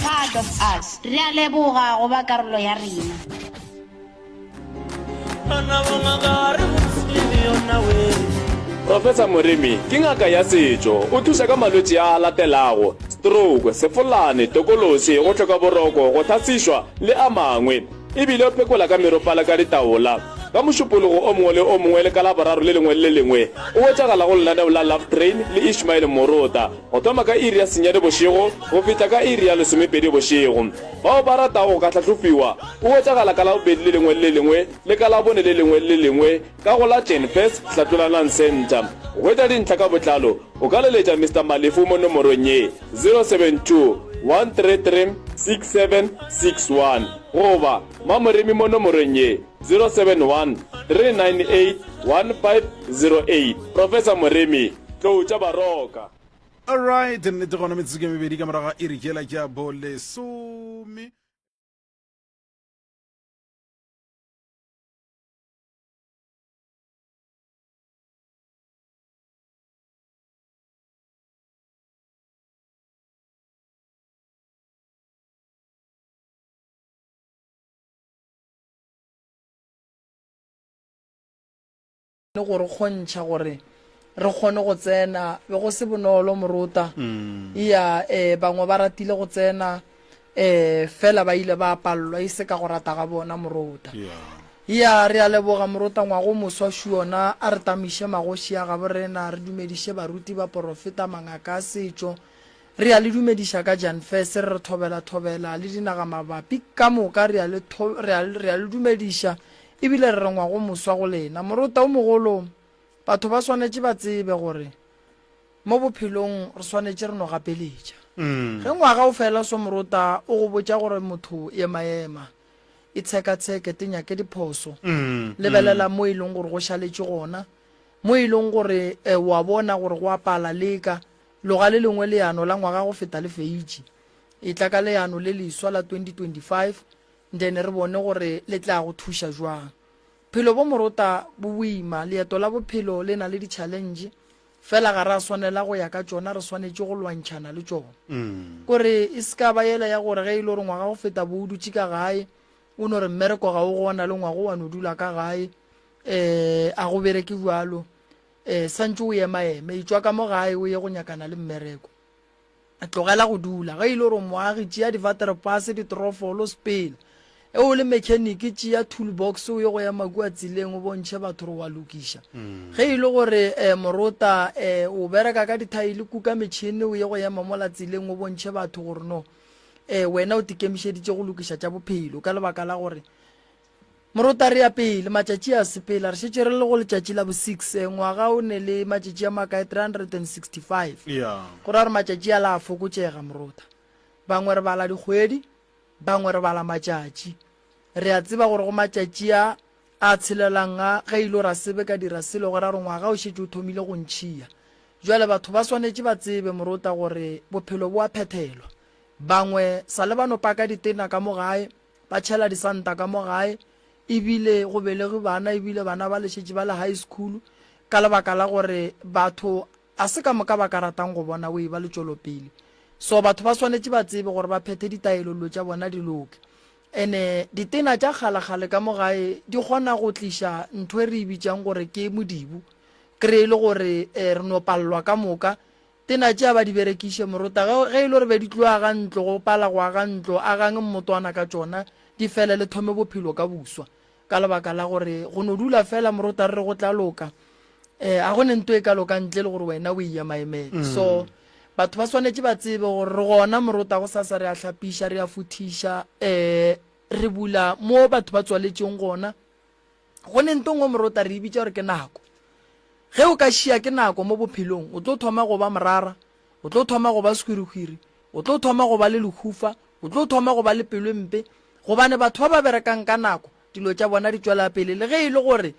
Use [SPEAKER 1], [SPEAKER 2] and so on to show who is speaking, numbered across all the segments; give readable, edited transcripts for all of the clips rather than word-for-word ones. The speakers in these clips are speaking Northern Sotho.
[SPEAKER 1] part of us. Re a leboga go ba karolo ya rena.
[SPEAKER 2] Professor Moremi ke ngaka ya setšo. O thuša ka malwetši a a latelago, stroke, sefolane, tokološi, go hloka boroko, go thasišwa le a mangwe. E bile o phekola ka meropala ka ditaola. Ka Mošupologo o mongwe le o mongwe le ka Laboraro le lengwe le le lengwe o hwetšagala go lenaneo la Love Train le Ishmael Morota go thoma ka iri ya senyane bošego go fihla ka iri ya lesomepedi bošego. Bao ba ratago go ka hlahlofiwa o hwetšagala ka Labobedi le lengwe le le lengwe le ka Labone le lengwe le le lengwe ka go la Jenfes Hlatlolanang Centre. Go hwetša dintlha ka botlalo o ka leletša Mister Malefu mo nomorong ye, 072 133 6761 goba Mamoremi mo nomorong ye, 071 398 1508. Professor Moremi, Tlou tša Baroka.
[SPEAKER 3] Alright, nnete gona metsotso ke mebedi ka morago ga iri kela ke ya bolesome.
[SPEAKER 4] Le go re kgontšha gore re kgone go tsena. Be go se bonolo, morota. Eya, eh, bangwe ba ratile go tsena, eh, fela ba ile ba pallwa, e se ka go rata ga bona, morota. Eya, re a leboga, morota, ngwaga o moswa šu ona. A re tamiše magoši a gabo rena, re dumediše baruti, baporofeta, mangaka a setšo. Re a le dumediša ka Janfes, re re thobela thobela le dinaga mabapi ka moka, re a le, re a, re a le dumediša ebile re re ngwago moswa go lena. Morota o mogolo, batho ba swanetše ba tsebe gore mo bophelong re swanetše re no gapeletša. Ge ngwaga o fela so morota o go botša gore motho emaema, itshekatsheke, te nyake diphoso, lebelela mo e leng gore go šaletše gona, mo e leng gore wa bona gore go a pala, leka. Loga le lengwe leano la ngwaga go feta le feitše. Etla ka leano le leswa la 2025 then re bone gore le tla go thuša jwang. Phelo bo morota bo boima, leeto la bophelo le na le di-challenge, fela ga ra swanela go ya ka tšona, re swanetše go lwantšhana le tšona. Kore e se ka ba yela ya gore ge e le gore ngwaga go feta bo o dutše ka gae, o no re mmereko ga o gona le ngwago wa no dula ka gae, um a go bereke bjalo. E, santše o emaeme, etšwa ka mo gae o ye go nyakana le mmereko. Tlogela go dula. Ge e le gore o moagi, tšea divaterepase, ditrofolo, sepela. E o le mechanic, tšea toolbox o ye go ema kua tseleng o bontšhe batho gore wa lokiša. Ge e le gore e, morota e, o bereka ka dithaele, kuka metšhene o ye go ema mola tseleng o bontšhe batho gore no e, wena o tikemišeditše go lokiša tša bophelo ka lebaka la gore Morota re ya pele, matšatši a sepela, re šetše re le go letšatši la bo six, eh, ngwaga o ne le matšatši a makae, 365.
[SPEAKER 3] Yeah.
[SPEAKER 4] Go ra gore matšatši a la a fokotšega morota. Bangwe re bala dikgwedi, bangwe re bala matšatši. Re a tseba gore go matšatši a a tshelelang a, ge e ile ra sebe ka dira selo, go ra gore ngwaga o šetše o thomile go ntšhia. Jwale batho ba swanetše ba tsebe morota gore bophelo bo a phethelwa. Bangwe sa le ba no paka ditena ka mo gae, ba tšhela disanta ka mo gae ebile go belegi bana ebile bana ba le šetše ba le high school ka lebaka la gore batho a se ka moka ba ka ratang go bona o e ba le tšwelopele. So batho ba swanetše ba tsebe gore ba phethe ditaelo dilo tša bona di loke. Ene ditena tša kgalekgale ka mo gae di kgona go tliša ntho e re e bitšang gore ke modibu, kry-e le gore re no palelwa ka moka Tena tšea ba di berekiše, morota. Ge, ge e le gore be di tlo aga ntlo, go pala go aga ntlo, agang mmotwana ka tšona, di fele le thome bophelo ka boswa. Ka lebaka la gore go no dula fela morota re re go tla loka, eh, a go ne nto e ka loka ntle le gore wena o e emaemele. So, batho ba swanetše ba tsebe gore re gona morota, gosasa re a hlapiša, re a futhiša, eh, re bula mo batho ba tswaletšeng gona. Go ne nto nngwe morota re e bitša gore ke nako. Ge o ka šia ke nako mo bophelong, o tlo thoma go ba morara, o tlo thoma go ba sehwirihwiri, o tlo thoma go ba le lehufa, o tlo thoma go ba le pelo e mpe, gobane batho ba ba berekang ka nako, dilo tša bona di tšwela pele le ge e le gore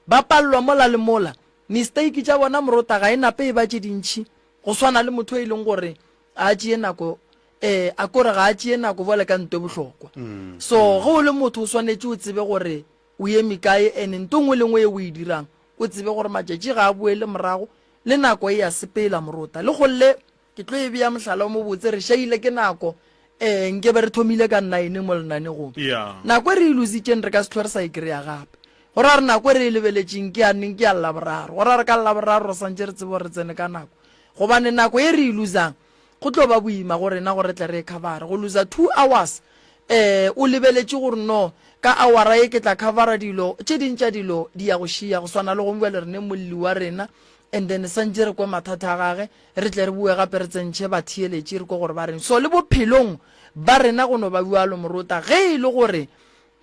[SPEAKER 4] ba palelwa mola le mola. Mistake tša bona morota ga e nape e ba tše dintši go swana le motho e leng gore a tšee nako eh a kore ga a tšee nako bjale ka nto e bohlokwa. So ge o le motho o swanetše o tsebe gore o eme kae and nto nngwe le nngwe ye o e dirang o tsebe gore matšatši ga a boele morago le nako e a sepela morota. Le golle ke tlo e bea mohlala o mobotse re šaile ke nako. Um nke be re thomile ka nine mo lenanegong.
[SPEAKER 3] Yeah.
[SPEAKER 4] Nako e re e lositšeng re ka se hlwe re sa e kry-a gape. Go ra gore nako e re e lebeletšeng ke ya neng? Ke ya Laboraro. Go ra gore ka Laboraro re swantše re tsebe gore re tsene ka nako. Gobane nako e re e losang go tlo ba boima go rena gore re tle re e covere. Go losa two hours um o lebeletše gore no ka awara ye ke tla covera dilo tše ding tša dilo di ya go šia go swana le gong bjale re ne molli wa rena and then santše re kwe mathata a gage re tle re boe gape re tsentšhe batheeletši re kwe gore ba reng. So le bophelong ba rena go no ba bjalo morota ge e le gore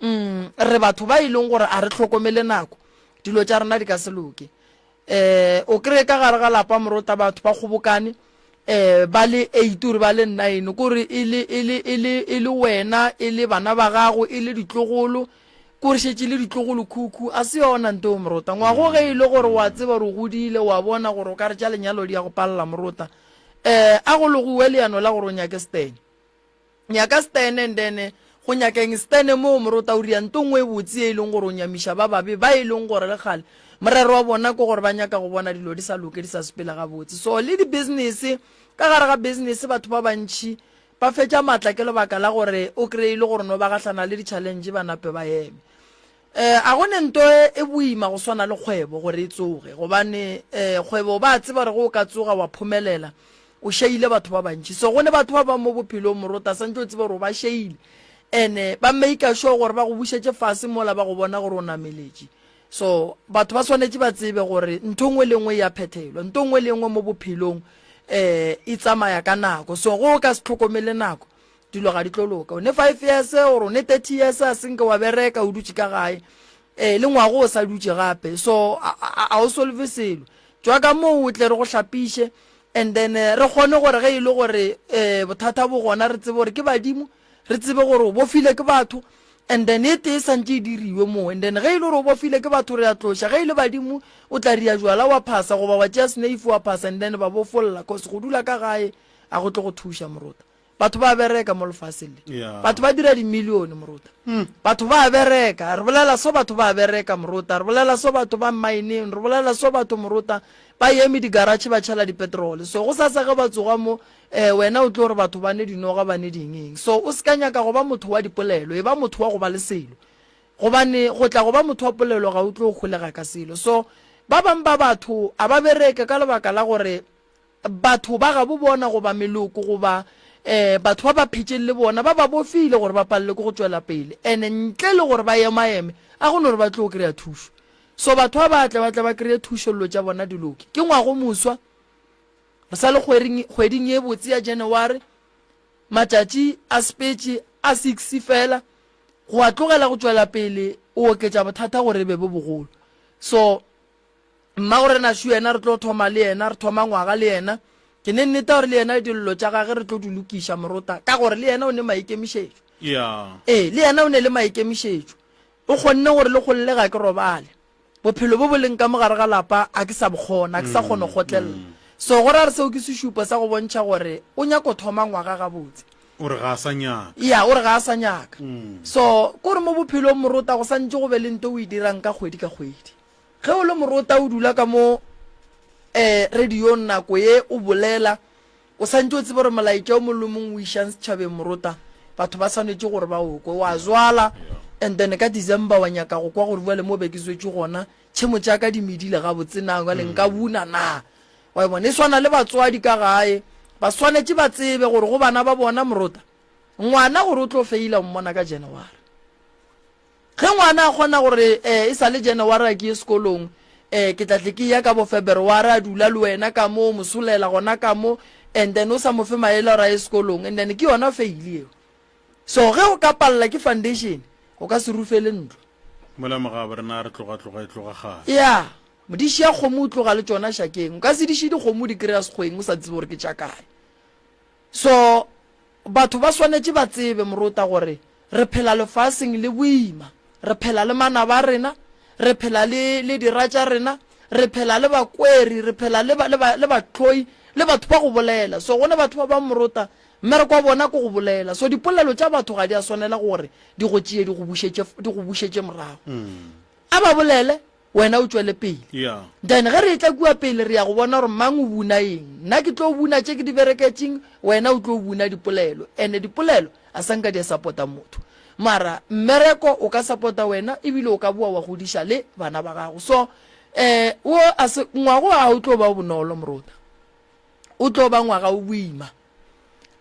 [SPEAKER 4] mm, re batho ba e leng gore a re hlokomele nako dilo tša rena di ka se loke. Um o kry-e ka gare ga lapa morota batho ba kgobokane um ba le eight ore ba le nine kore e le e le e le e le wena e le bana ba gago e le ditlogolo kore šetše le ditlogolo khukhu a se yona nto eo morota ngwago ge e le gore wa tseba gore o godile wa bona gore o ka re tša lenyalo di ya go palela morota um a go logiwe leano la gore o nyake stene Nyaka stene and then go nyakeng stene moo morota o ria nto nngwe e botse ye e leng gore o nyamiša ba babe ba e leng gore le kgale morero wa bona ke gore ba nyaka go bona dilo di sa loke di sa sepele gabotse. So le di-business ka gare ga business batho ba bantši ba fetša matla ke lebaka la gore o kry-e e le gore no ba gahlana le di-challenge ba nape ba eme. Eh, a go ne nto e boima go swana le kgwebo gore e tsoge, gobane eh, kgwebo ba tseba gore ge o ka tsoga wa phomelela, o šeile batho ba bantši. So go ne batho ba bang mo bophelong morota santse o tseba gore o ba šeile, ene ba maker sure gore ba go bušetše fase mola ba go bona gore o nameletše. So batho ba swanetše ba tsebe gore ntho nngwe le nngwe e a phethelwa, ntho nngwe le nngwe mo bophelong eh e tsamaya ka nako. So ge o ka se hlokomele nako, dilo ga di tlo loka. O ne five years or o ne 30 years a senke wa bereka o dutše ka gae eh le ngwago o sa dutše gape so a o solve selo tšwa ka moo o tle re go hlapiše and then eh, re kgone gore ge e le gore eh bothata bo gona re tsebe gore ke badimo re tsebe gore o bofile ke batho and then e tee santše e diriwe moo and then ge e le gore o bofile ke batho re a tloša ge e le badimo o tla ria jwala wa phasa goba wa tšea sneife wa phasa and then ba bofolla cause go dula ka gae a go tle go thuša morota Batho ba bereka mo lefaseng le.
[SPEAKER 3] Yeah.
[SPEAKER 4] Batho ba dira dimilione morota. Batho ba bereka. Re bolela so batho ba bereka morota. Re bolela so batho ba mmineng. Re bolela so batho morota ba eme di-garage ba tšhela di-petrol. So go sasa ge ba tsoga mo eh, wena o tlo re batho ba ne dinoga ba ne ding eng. So o se ka nyaka go ba motho wa dipolelo, e ba motho wa go ba le selo. Gobane go tla go ba motho wa polelo ga o tlo holega ka selo. So ba bang ba batho a ba bereke ka lebaka la gore Batho ba gabo bona goba meloko goba um batho ba ba phetšeng le bona ba ba bofile gore ba palelwe ke go tšwela pele and ntle le gore ba emaeme a go no re ba tlo kry-a thušo. So batho ba ba tle ba tle ba kry-e thušo llo tša bona di loke. Ke ngwago moswa, re sa le kgweding, kgweding ye botse ya January, matšatši a sepetše a six fela, go a tlogela go tšwela pele o oketša bothata gore e be bo bogolo. So Mmagorena šo yena re tlo thoma le yena, re thoma ngwaga le yena. Ke ne nneta gore le yena dillo tša gage re tlo di lokiša morota, ka gore le yena o ne maikemišetšo.
[SPEAKER 3] Yeah.
[SPEAKER 4] Ee, le yena o ne le maikemišetšo. O kgonne gore le golle ga ke robale. Bophelo bo bo leng ka mo gare ga lapa a ke sa bo kgona, a ke sa kgona go kgotlelela. So go ra gore seo ke sešupo sa go bontšha gore o nyako thoma ngwaga gabotse.
[SPEAKER 3] O re ga a sa nyaka.
[SPEAKER 4] Ya, o re ga a sa nyaka. So ko re mo bophelong morota go santše go be le nto o e dirang ka kgwedi ka kgwedi. Ge o le morota o dula ka mo eh radiong nako ye o bolela, o santše o tsebe gore molaetša o mongwe le mongwe o išang setšhabeng morota, batho ba swanetše gore ba o kwe. Wa zwala and then ka December wa nyaka go kwa gore bjale mo be ke zwetše gona tšhemo tša ka di medile gabotse na, bjale nka buna na. Wa e bona? E swana le batswadi ka gae, ba swanetše ba tsebe gore go bana ba bona morota, ngwana gore o tlo feila o mmona ka January. Ge ngwana a kgona gore eh, e sa le January a ke ye sekolong, eh, ke tla tle ke ya ka bo February a dula le wena ka mo, o mo solela gona ka mo, and then o sa mo fe maele gore a ye sekolong, and then ke yona fail eo. So ge o ka palela ke foundation, o ka se rufele ntlo.
[SPEAKER 3] Mola mogabo rena a re tloga tloga e tloga kgale.
[SPEAKER 4] Ya, modiši ya kgomo o tloga le tšona šakeng. O ka se diše dikgomo o di kry-a sekgweng o sa tsebe gore ke tša kae. So batho ba swanetše ba tsebe morota gore re phela lefaseng le boima, re phela le manaba a rena, re phela le, le dira tša rena, re phela le bakweri, re phela le, le, le bahloi, le batho ba go bolela. So go ne batho ba bang morota, mmereko wa bona ke go bolela. So dipolelo tša batho ga di a swanela gore di go tšee di go bušetše, di go bušetše morago. A ba bolele. Wena o tšwele pele.
[SPEAKER 3] Yeah.
[SPEAKER 4] Then ge re etla kua pele re ya go bona gore mang o buna eng. Nna ke tlo buna tše ke di bereketšeng, wena o tlo buna dipolelo. Ene dipolelo a sa nka di a sapota motho. Mara mmereko o ka sapota wena ebile o ka boa wa godiša le bana ba gago. So eh wo a se ngwago a o tlo ba o bonolo morota. O tlo ba ngwaga o boima.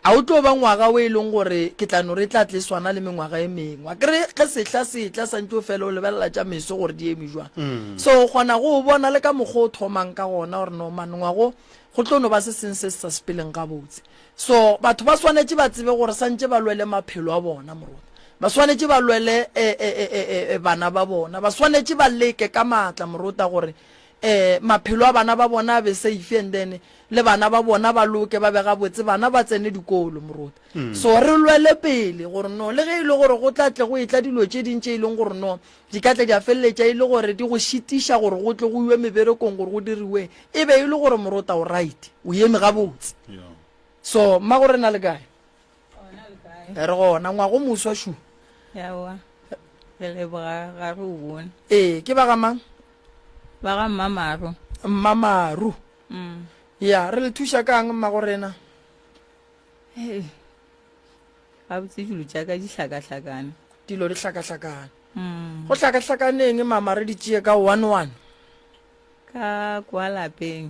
[SPEAKER 4] A o tlo ba ngwaga o e leng gore ke tla no re tla tle swana le mengwaga e mengwe. Akere ge sehla se etla santše o fela o lebelela tša meso gore di eme jwang. So o kgona go o bona le ka mokgwa o thomang ka gona gore no man ngwago go tlo no ba se seng se se sa sepeleng gabotse. So batho ba swanetše ba tsebe gore santše ba lwele maphelo a bona morota. Ba swanetše ba lwele e, e, e, e, e, bana ba bona. Ba swanetše ba leke ka maatla morota gore eh maphelo a bana ba bona a be safe and then le bana ba bona ba loke ba be gabotse bana ba tsene dikolo moruti mm. So re lwele pele gore no le ge e le gore go tla tle go etla dilo tše ding tše e leng gore no di ka tle di a feleletša e le gore di go šitiša gore go tle go iwe meberekong gore go diriwe e be e le gore morota o right o eme gabotse
[SPEAKER 3] Yeah.
[SPEAKER 4] So mmago rena le kae? Re gona ngwago moswa šu.
[SPEAKER 5] Yawa re leboga ga re o bone.
[SPEAKER 4] Ee, ke ba ga mang?
[SPEAKER 5] Ba ga Mmamaru.
[SPEAKER 4] Mmamaru.
[SPEAKER 5] Mm.
[SPEAKER 4] Ya, re le thuša kang mmago rena?
[SPEAKER 5] Hei. Gabotse dilo tša ka di hlakahlakane.
[SPEAKER 4] Dilo di hlakahlakane.
[SPEAKER 5] Mm.
[SPEAKER 4] Go hlakahlakaneng mama re di tšee ka one one.
[SPEAKER 5] Ka kwa lapeng.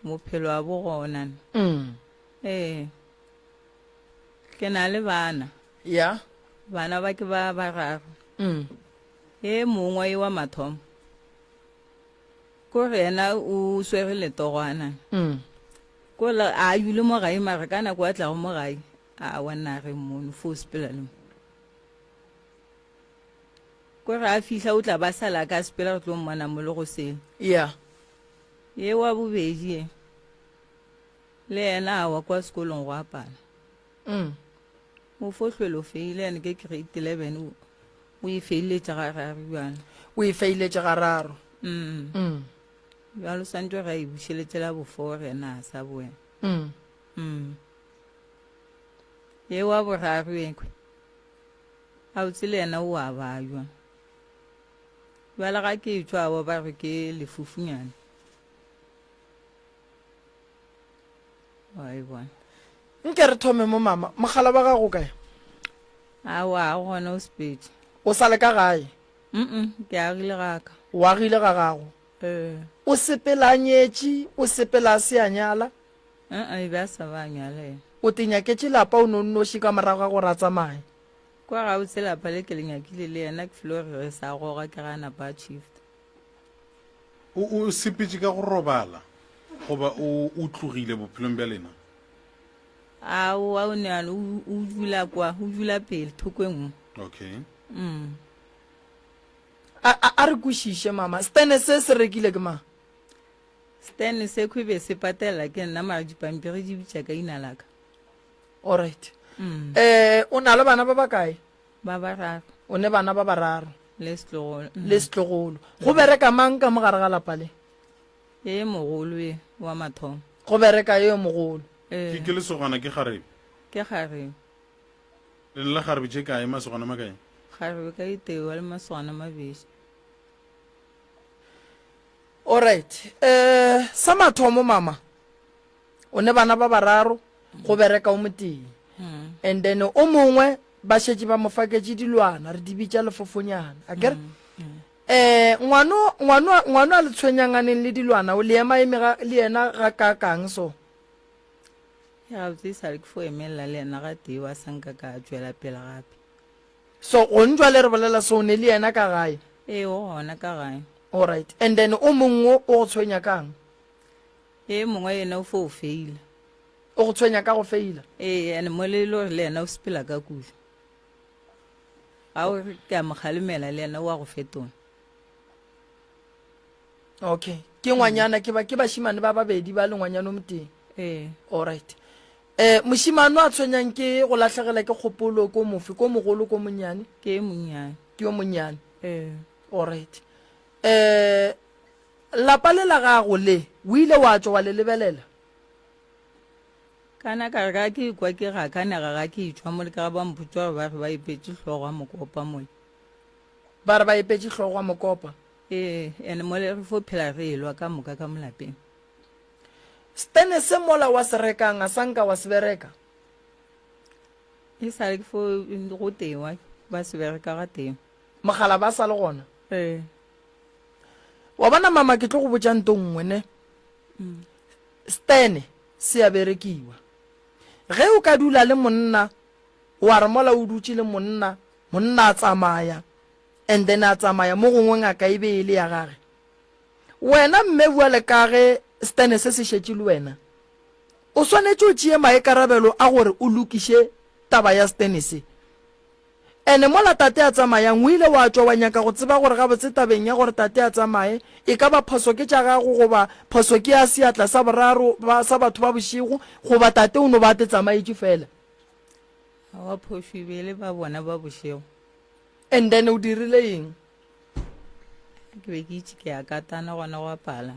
[SPEAKER 5] Bophelo a bo gona.
[SPEAKER 4] Mm.
[SPEAKER 5] Ee. Ke na le bana.
[SPEAKER 4] Ya.
[SPEAKER 5] Bana ba ke ba bararo.
[SPEAKER 4] Mm.
[SPEAKER 5] E mongwe e wa mathomo. Ko re yena o swere letogwana.
[SPEAKER 4] Mm.
[SPEAKER 5] Ko la a yule mo gae mara ka nako a tlago mo gae a wa nna re mono fo sepela le mo. Ko re a fihla o tla ba sala ka sepela re tlo mmona mo le go sele.
[SPEAKER 4] Ya.
[SPEAKER 5] Ye wa bobedi ye. Le yena a wa kwa sekolong go apala.
[SPEAKER 4] Mm.
[SPEAKER 5] O fo hlwele o feile ene ke grade 11 o o e feiletše gararo bjalo.
[SPEAKER 4] O e feiletše gararo.
[SPEAKER 5] Mm.
[SPEAKER 4] Mm.
[SPEAKER 5] Bjalo swantšwe ge a e bušeletše la bofo yena a sa boela.
[SPEAKER 4] Mm.
[SPEAKER 5] Mm. Ye wa boraro ekwe. A o tsele yena o a bajwa. Bjale ga ke etšwa wa ba re ke lefufunyana. Wa e bona.
[SPEAKER 4] Nke re thome mo mama. Mogala wa gago o kae?
[SPEAKER 5] Aowa, ga gona o sepetše.
[SPEAKER 4] O sa le ka gae?
[SPEAKER 5] Mm-mm, ke agile ga ka.
[SPEAKER 4] O agile ga gago?
[SPEAKER 5] Ee.
[SPEAKER 4] O sepela a nyetše? O sepela a se a nyala?
[SPEAKER 5] Uh-uh, e be a sa ba a nyala yena.
[SPEAKER 4] O te nyaketše lapa o no nnoši ka morago ga gore a tsamaye?
[SPEAKER 5] Kwa gabotse lapa le ke le nyakile le yena ke filo re re sa goga ke ga napa a shift.
[SPEAKER 3] O, o sepetše ka go robala goba o, o tlogile bophelong bja lena?
[SPEAKER 5] Aowa, o ne a o, o dula kwa, o dula pele thoko e nngwe.
[SPEAKER 3] Okay.
[SPEAKER 5] Mm.
[SPEAKER 4] A, a, a re kwešiše mama, stene se se rekile ke mang?
[SPEAKER 5] Stene se khwe be se patela ke nna mara dipampiri di bitša ka ina la ka.
[SPEAKER 4] Alright.
[SPEAKER 5] Mm.
[SPEAKER 4] Eh, o na le bana ba bakae?
[SPEAKER 5] Ba bararo.
[SPEAKER 4] O ne bana ba bararo.
[SPEAKER 5] Le setlogolo. Mm.
[SPEAKER 4] Le setlogolo. Go bereka mang ka mo gare ga lapa le?
[SPEAKER 5] E mogolo e wa mathomo.
[SPEAKER 4] Go bereka e mogolo.
[SPEAKER 5] Ee.
[SPEAKER 3] Ke, ke lesogana ke kgarebe?
[SPEAKER 5] Ke kgarebe.
[SPEAKER 3] Le ne le kgarebe tše kae, masogana makae?
[SPEAKER 5] Kgarebe ka e tee wa le masogana mabedi.
[SPEAKER 4] Alright. Eh, sa mathomo mama. O ne bana ba bararo, go bereka o motee. And then o mongwe ba šetše ba mo faketše dilwana, re di bitša lefofonyana. Akere? Eh, ngwano ngwano ngwano a le tshwenyanganeng le dilwana, o le ema eme ga le yena ga kakang so?
[SPEAKER 5] Ya gabotse e sa le ke fo emelela le yena ga tee wa sa nka ka tšwela pele gape.
[SPEAKER 4] So gong jwale re bolela so o ne le yena ka gae?
[SPEAKER 5] Ee, o gona ka gae.
[SPEAKER 4] Alright. And then o mongwe o go tshwenya kang?
[SPEAKER 5] E mongwe yena o fo o feila.
[SPEAKER 4] O go tshwenya ka go feila?
[SPEAKER 5] Ee, and mo le le gore le yena o sepela ka kudu. Ga o re ke a mo kgalemela le yena o a go fetola.
[SPEAKER 4] Okay. Ke ngwanyana ke ba ke bashimane ba babedi ba le ngwanyana o motee.
[SPEAKER 5] Ee.
[SPEAKER 4] Alright. Eh moshimane a tshwenyang ke go lahlegela ke kgopolo ko mofe ko mogolo ko monnyane?
[SPEAKER 5] Ke e monnyane.
[SPEAKER 4] Ke yo monnyane.
[SPEAKER 5] Ee.
[SPEAKER 4] Alright. Eh Lapa le la gago le, o ile wa tšwa wa le lebelela?
[SPEAKER 5] Kana ka re ga ke ekwa ke gakanega ga ke etšwa mole ka ga ba mpotša gore ba re ba epetše hlogo ya mokopa mole.
[SPEAKER 4] Ba re ba epetše hlogo ya mokopa?
[SPEAKER 5] Ee, ene mole re fo phela re elwa ka moka ka molapeng.
[SPEAKER 4] Stene se mola wa se rekang a sa nka wa se bereka?
[SPEAKER 5] E sa le ke fo go tewa ba se bereka ga teng.
[SPEAKER 4] Mogala ba sa le gona?
[SPEAKER 5] Ee.
[SPEAKER 4] Wa bona mama ke tlo go botša nto nngwe ne. Mm. Stene se a berekiwa. Ge o ka dula le monna wa re mola o dutše le monna, monna a tsamaya and then a tsamaya mo gongwe ngaka e be e le ya gage. Wena mme bjale ka ge stene se se šetše le wena, o swanetše o tšee maikarabelo a gore o lokiše taba ya stene se. Ene mola tate a tsamayang, o ile wa tšwa wa nyaka go tseba gore gabotse tabeng ya gore tate a tsamaye, e ka ba phoso ke tša gago goba phoso ke ya seatla sa boraro ba, sa batho ba bošego, goba tate o no ba a te tsamaetše fela.
[SPEAKER 5] Aowa, phošo e be e le ba bona ba bošego.
[SPEAKER 4] And then o dirile eng?
[SPEAKER 5] Ke be ke itše ke a katana gona go a pala.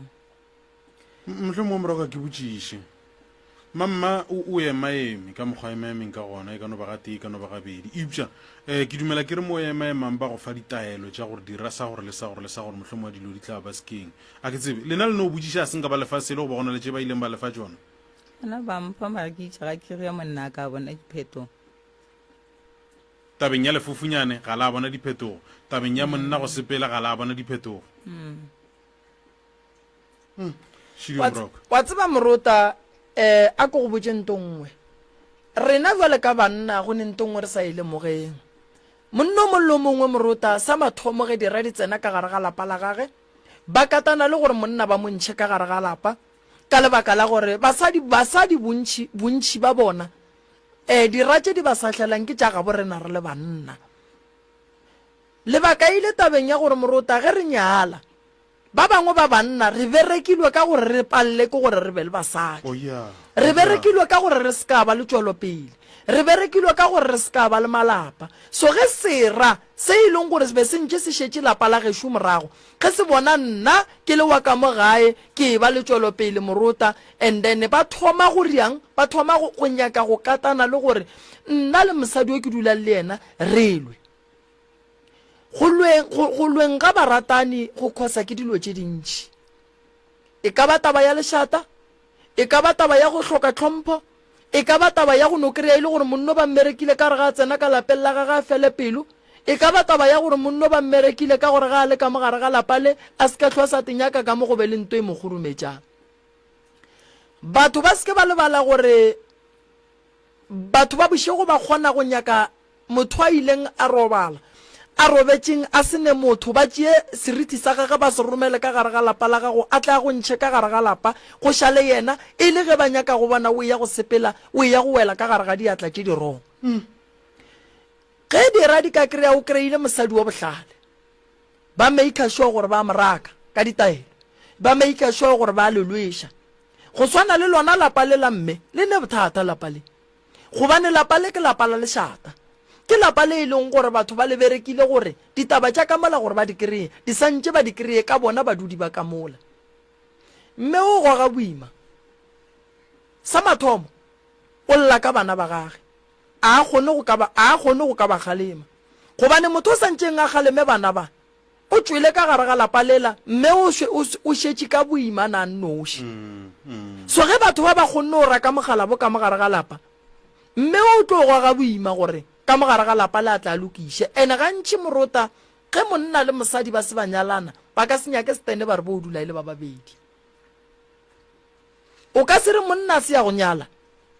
[SPEAKER 3] Mohlomongwe morago ga ke botšiše. Mamma o, o emaeme ka mokgwa a emaemeng ka gona, e ka no ba gatee, e ka no ba gabedi. Eupša um ke dumela ke re mo o emaemang ba go fa ditaelo tša gore dira sa gore le sa gore le sa gore, mohlomongwe dilo di tla ba sekeng. A ke tsebe, lena le no botšiša a se nka ba lefa selo goba go na le tše ba ileng ba lefa tšona?
[SPEAKER 5] Bona ba mpha mara ke itše ga ke re monna a ka bona diphetogo.
[SPEAKER 3] Tabeng ya lefofunyane ga la bona diphetogo. Tabeng ya monna go sepela ga la bona diphetogo. Hmm.
[SPEAKER 4] Wa tseba morota um a ko go botše nto nngwe. Rena bjale ka banna go ne nto nngwe re sa e lemogeng. Monna o mongwe le o mongwe morota sa mathomo ge dira di tsena ka gare ga lapa la gage, ba katana le gore monna ba mo ntšhe ka gare ga lapa ka lebaka la gore basadi basadi bontši bontši ba bona um dira tše di ba sahlelang ke tša gabo rena re le banna. Lebaka e ile tabeng ya gore morota ge re nyala Ba bangwe ba banna re berekilwe ka gore re palele ke gore re be le basadi.
[SPEAKER 3] Oh, yeah.
[SPEAKER 4] Re
[SPEAKER 3] Oh, yeah.
[SPEAKER 4] berekilwe ka gore re se ka ba le tšwelopele. Re berekilwe ka gore re se ka ba le malapa. So ge sera se e leng gore se be se ntše se šetše lapa la gešo morago, ge se bona nna ke le wa ka mo gae ke eba le tšwelopele morota, and then ba thoma go riang, ba thoma go, go nyaka go katana le gore nna le mosadi o ke dulang le yena re lwe. Go lweng, go, go lweng ga baratani go khosa ke dilo tše dintši. E ka ba taba ya lešata, e ka ba taba ya go hloka tlhompho, e ka ba taba ya go no kry-a e le gore monno ba mmerekile ka gore ga a tsena ka lapeng la gage a fele pelo, e ka ba taba ya gore monno ba mmerekile ka gore ga a le ka mo gare ga lapa le a se ka hlwa sa te nyaka ka mo go be le nto e mo kgurumetšang. Batho ba se ke ba lebala gore batho ba bošego ba kgona go nyaka Motho a ileng a robala, a robetšeng a se ne motho, ba tšee seriti sa gagwe ba se romele ka gare ga lapa la gago, a tle a go ntšhe ka gare ga lapa, go šale yena, e le ge ba nyaka go bona o eya go sepela, o eya go wela ka gare ga diatla tše di wrong. Ge dira di ka kry-a o kry-ile mosadi wa bohlale, ba maker sure gore ba mo raka ka ditaelo, ba maker sure gore ba le lweša. Go swana le lona lapa le la mme, le ne bothata lapa le. Gobane lapa le ke lapa la lešata. Ke lapa le e leng gore batho ba le berekile gore ditaba tša ka mola gore ba di kreye, di sa ntše ba di kreye ka bona badudi ba ka mola. Mme o goga boima. Sa mathomo, o lla ka bana ba gage. A a kgone go ka ba, a a kgone go ka ba kgalema. Gobane motho o sa ntšeng a kgaleme bana ba, O tšwele ka gare ga lapa lela, mme o, o, o šetše ka boima na nnoši. So ge batho ba ba kgonne go raka mogalabo ka mo gare ga lapa, mme o tlo goga boima gore ka mo gare ga lapa le a tla lokiše. Ene gantši morota ge monna le mosadi ba se ba nyalana, ba ka se nyake setene ba re bo dula e le ba babedi. O ka se re monna a se ya go nyala,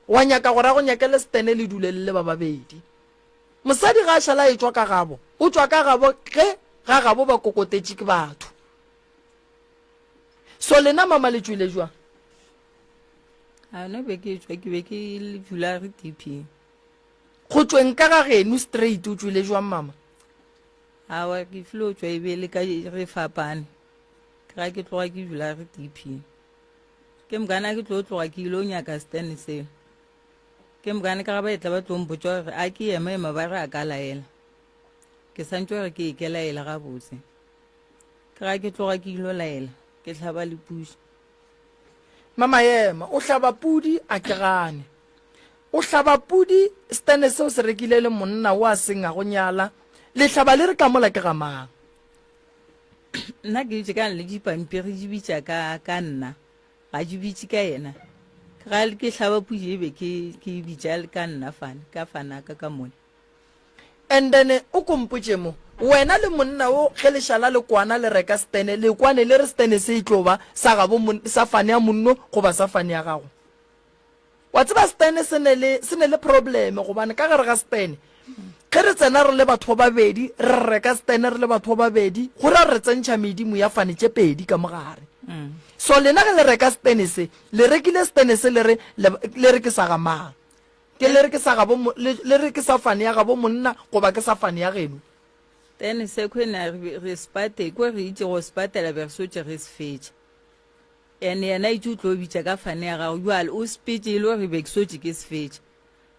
[SPEAKER 4] wa nyaka gore a go nyakele setene le dule le le ba babedi. Mosadi ga a šala a etšwa ka gabo, o tšwa ka gabo ge ga gabo ba kokotetše ke batho. So lena mama le tšwile jwang?
[SPEAKER 5] A no be ke tšwa ke be ke le dula re TP.
[SPEAKER 4] Go tšweng ka ga geno straight o tšwile jwang mama?
[SPEAKER 5] Awa ke filo tšwa e be le ka re fapane. Ke ga ke tloga ke dula re TP. Ke mokana ke tlo tloga ke ile nyaka stand seo. Ke mokane ka ga ba etla ba tlo mpotša gore a ke ema ema ba re a ka laela. Ke santše gore ke ke laela gabotse. Ke ga ke tloga ke ilo laela, ke hlaba le pudi.
[SPEAKER 4] Mama ema, o hlaba pudi a ke gane. O hlaba pudi stene seo se rekile le monna o a seng a go nyala. Le hlaba le re ka mola ke ga mang?
[SPEAKER 5] Nna ke dutše ka le dipampiri di bitša ka ka nna ga di bitše ka yena. Ga ke hlaba pudi e be ke ke bitša ka nna fane ka fana ka ka mone.
[SPEAKER 4] And then o ko mpotše mo, wena le monna wo ge le šala le kwana le reka stene, le kwane le re stene se e tlo ba sa gabo sa fane ya monno goba sa fane ya gago? Wa tseba stene se ne le se ne le probleme gobane ka gare ga stene ge re tsena re le batho ba babedi re reka stene re le batho ba babedi go ra re tsentšha medimo ya fane tše pedi ka mogare. So lena ge le reka stene se le rekile stene se le re le re ke sa ga mang? Ke le re ke sa gabo le, le re ke sa fane ya gabo monna goba ke sa fane ya geno?
[SPEAKER 5] Then sekhwena re, re sepate, ko re itše go sepatela be re sotše re se fetša. And yena itše o tlo bitša ka fane ya gago, jwale o sepetše e le gore be ke sotše ke se fetša.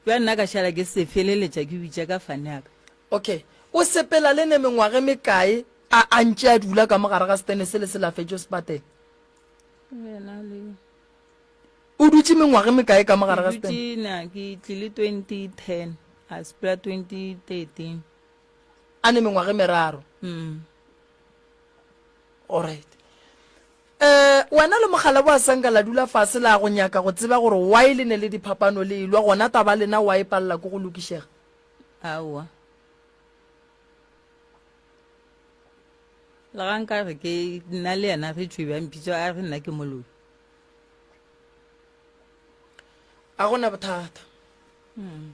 [SPEAKER 5] Jwale nna ka šala ke se feleletša ke bitša ka fane ya ka.
[SPEAKER 4] Okay, o sepela le ne mengwaga e mekae a, a ntše a dula ka mo gare ga setene se le se la fetšo sepatela?
[SPEAKER 5] Yena le.
[SPEAKER 4] O dutše mengwaga e mekae ka mo gare ga
[SPEAKER 5] Ke
[SPEAKER 4] setene?
[SPEAKER 5] dutše na ke tlile 2010 a sepela 2013.
[SPEAKER 4] A ne mengwaga e meraro.
[SPEAKER 5] Mm.
[SPEAKER 4] Alright. Eh, wena le mogala bo a sanka la dula fase la go nyaka go tseba gore why le ne le diphapano le elwa gona taba lena why palela ke go lokišega?
[SPEAKER 5] Aowa. Le ga nka re ke nna le yena re tšwe bjang pitso a re nna ke moloi.
[SPEAKER 4] A gona bothata.